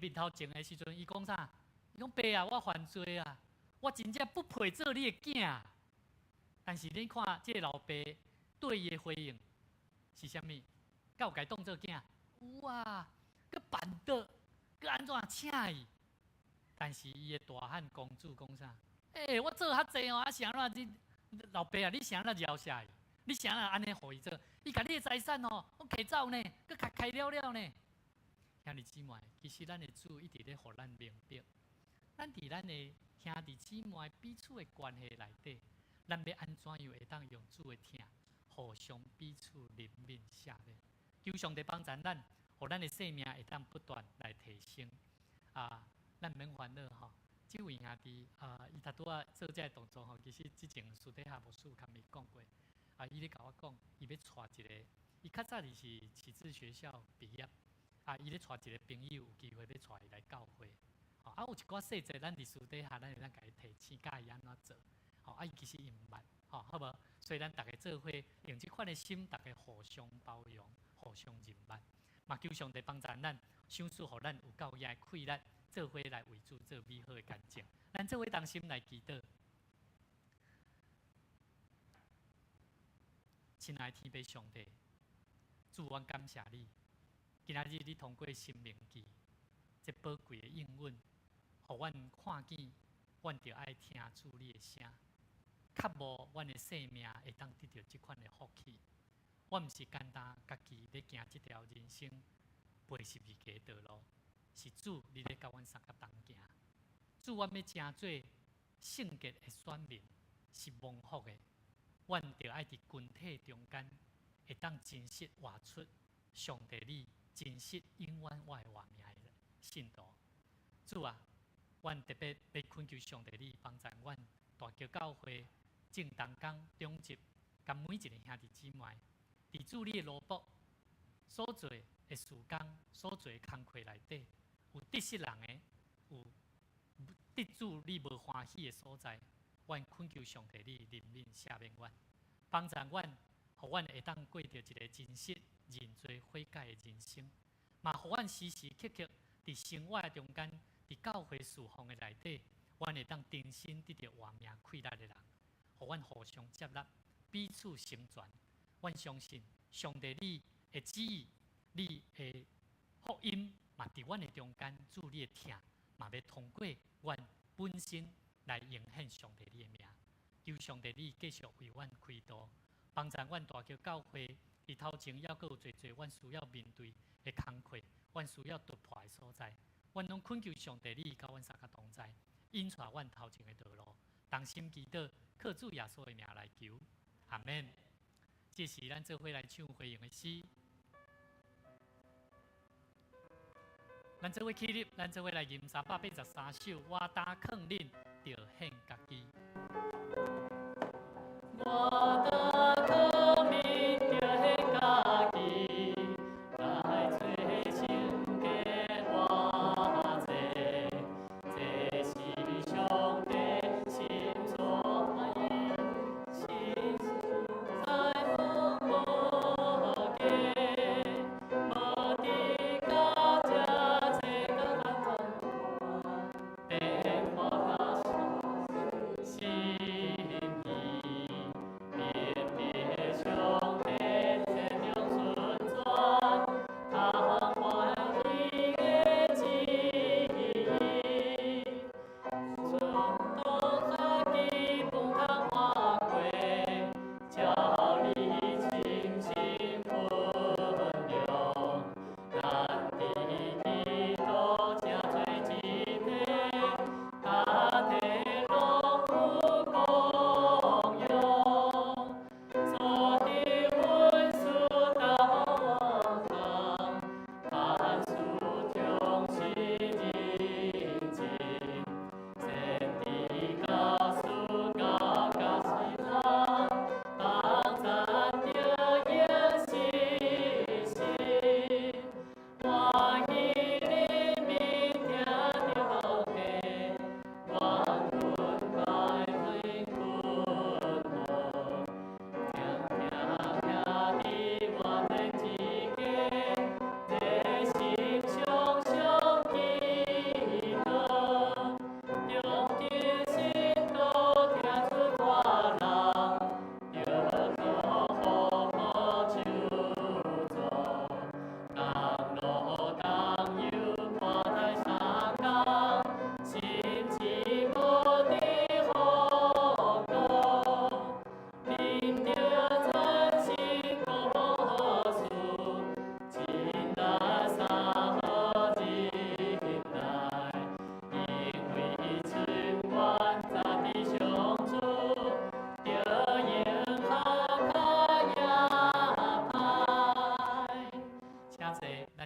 面頭前的時陣，伊講啥？伊講爸啊，我犯罪啊，我真正不配做你的囝。但是你看，這个老爸對伊的回應是啥物？敢有共伊當做囝？有啊，閣辦桌，閣按怎請伊？但是伊的大漢公子講啥？欸，我做較濟哦，啊是按怎你老爸啊？你是按怎饒赦伊？你是按怎按呢予伊做？伊共你的財產哦，攏提走呢，閣較開了了呢。兄弟姊妹，其實咱的主一直咧予咱明白，咱佇咱的兄弟姊妹彼此的關係內底，咱欲按怎樣會當用主的疼，互相彼此憐憫赦免。求上帝幫助咱，予咱的生命會當不斷來提升。啊，咱毋免煩惱吼。這位兄弟啊，伊頭拄仔做這个動作吼，其實之前私底下牧師有共伊講過。啊，伊咧共我講，伊欲帶一个，伊較早就是啟智學校畢業，啊，伊咧帶一個朋友，有機會欲帶伊來教會。啊，有一寡細節，咱佇私底下，咱會當共伊提醒，教伊按怎做。吼，啊，伊其實伊毋捌，吼，好無？所以咱逐家做伙，用這款的心，逐家互相包容，互相認捌。嘛，求上帝幫助咱，賞賜予咱有夠額的氣力，做伙來為主做美好的見證。咱做伙同心來祈禱。親愛的天父上帝，主，阮感謝你，今仔日你通過申命記這寶貴的應允，予阮看見，阮著愛聽主你的聲，較無阮的生命會當得著這款的福氣。阮毋是簡單家己咧行這條人生背十字架的道路，是主你咧佮阮相佮同行。主，阮欲成做聖潔的選民，是蒙福的。阮著愛佇群體中間，會當真實活出上帝你真實永遠活的活命的信徒。主啊，阮特別欲懇求上帝你幫助阮大橋教會正同工長執，佮每一个兄弟姊妹，佇主你的奴僕所做的事工、所做的工課內底，有得失人的，有得主你無歡喜的所在，阮懇求上帝你憐憫赦免阮，幫助阮，予阮會當過著一个真實認罪悔改的人生，嘛予阮時時刻刻佇生活中間，佇教會事奉的內底，阮會當重新得著活命氣力的人，予阮互相接納，彼此成全。阮相信上帝你的旨意，你的福音嘛佇阮的中間，主你的疼嘛欲通過阮本身來榮顯上帝你的名。求上帝你繼續為阮開道，幫助阮大橋教會佇頭前猶閣有濟濟阮需要面對的工課，阮需要突破的所在。阮攏懇求上帝你佮阮相佮同在，引帶阮頭前的道路，同心祈禱，靠主耶穌的名來求，阿們。這是咱做伙來唱回應的詩。咱做伙起立，咱做伙來吟383首，我擔囥恁，著獻家己。我擔囥恁，著獻家己，來做聖潔活祭，這是上帝心所意，心在無假，無佇到這這個變化心意，變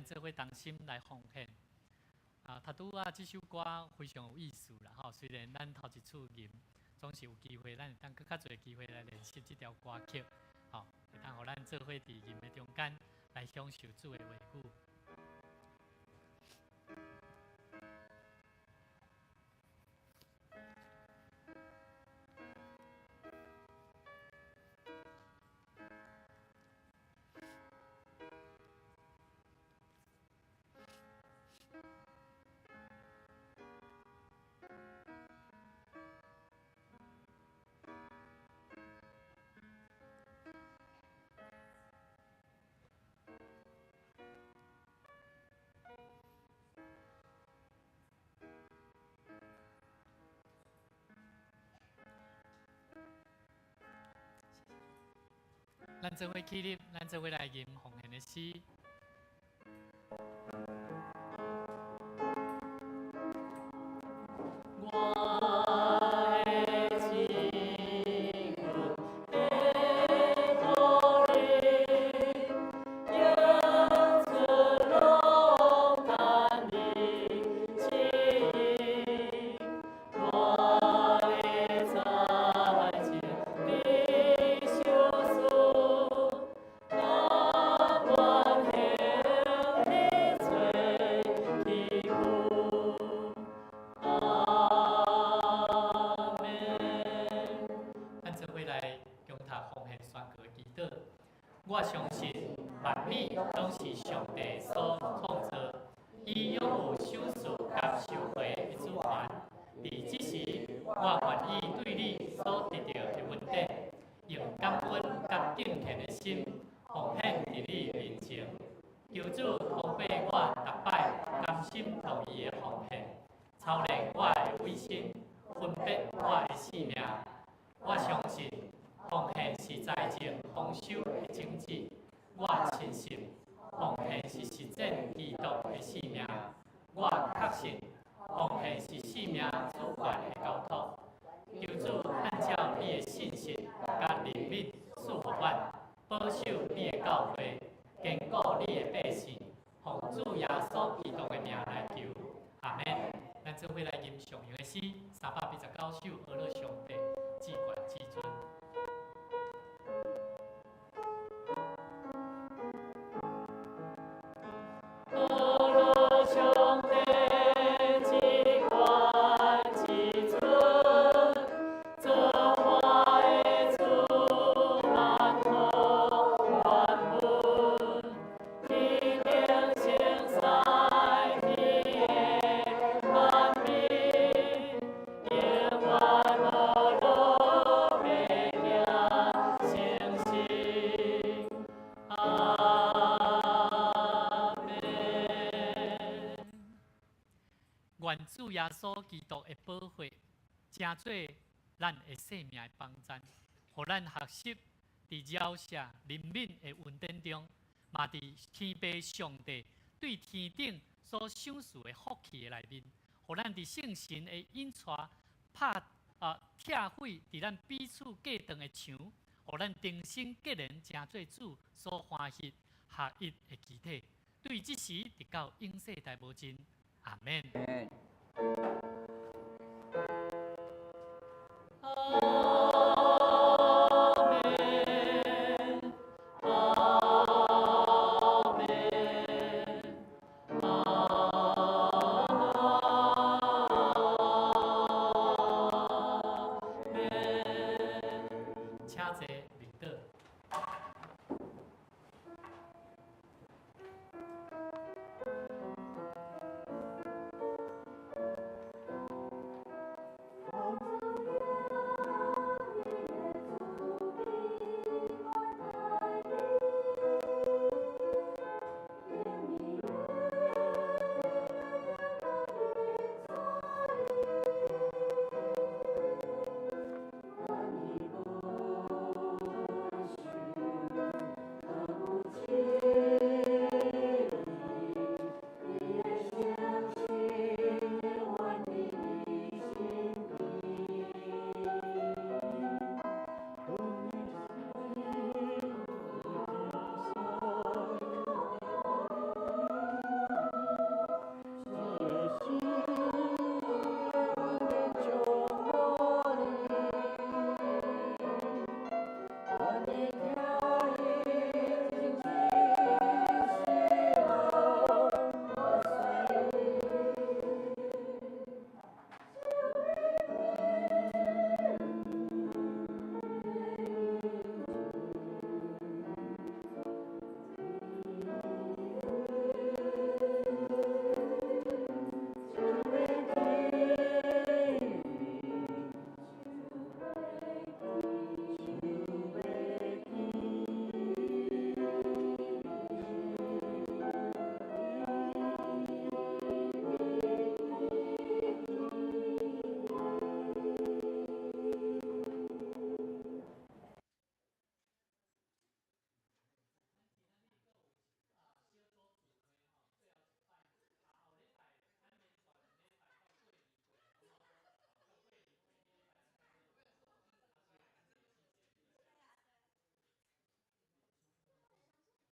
做伙同心來奉獻。啊，頭拄仔這首歌非常有意思啦，吼！雖然咱頭一次吟，總是有機會，咱會當閣較濟機會來練習這條歌曲，吼，會當予咱做伙佇吟的中間來享受主的話語。咱做伙起立，咱做伙來吟奉獻的詩。我相信萬物攏是上帝所創造，伊擁有賞賜佮收回的主權。佇這時，我願意對你所得著的恩典，用感恩佮敬虔的心奉獻佇你面前。求主通過我逐擺甘心樂意的奉獻，操練我的委身，分別我的性命。我相信奉獻是財政豐收的種子。我深信奉獻是實踐基督的生命。我確信奉獻是生命主權的交託。求主按照你的信實佮憐憫賜予阮，保守你的教會，堅固你的百姓，奉主耶穌基督的名來求，阿們。咱做伙來吟上榮的詩，389首，呵咾上帝，至懸至尊。呵咾上帝，至懸至尊，造化的主，萬好萬物，天頂聖使天的萬民，永遠呵咾白行誠實。阿們。願主耶穌基督的寶血，成做咱的生命的幫贊，予咱學習佇饒赦憐憫的恩典中，嘛佇天父上帝對天頂所賞賜的福氣的內面，予咱佇聖神的引帶拍啊拆毀佇咱彼此隔斷的牆，予咱重新結連成做主所歡喜合一的肢體。對這時直到永世代無盡。阿們。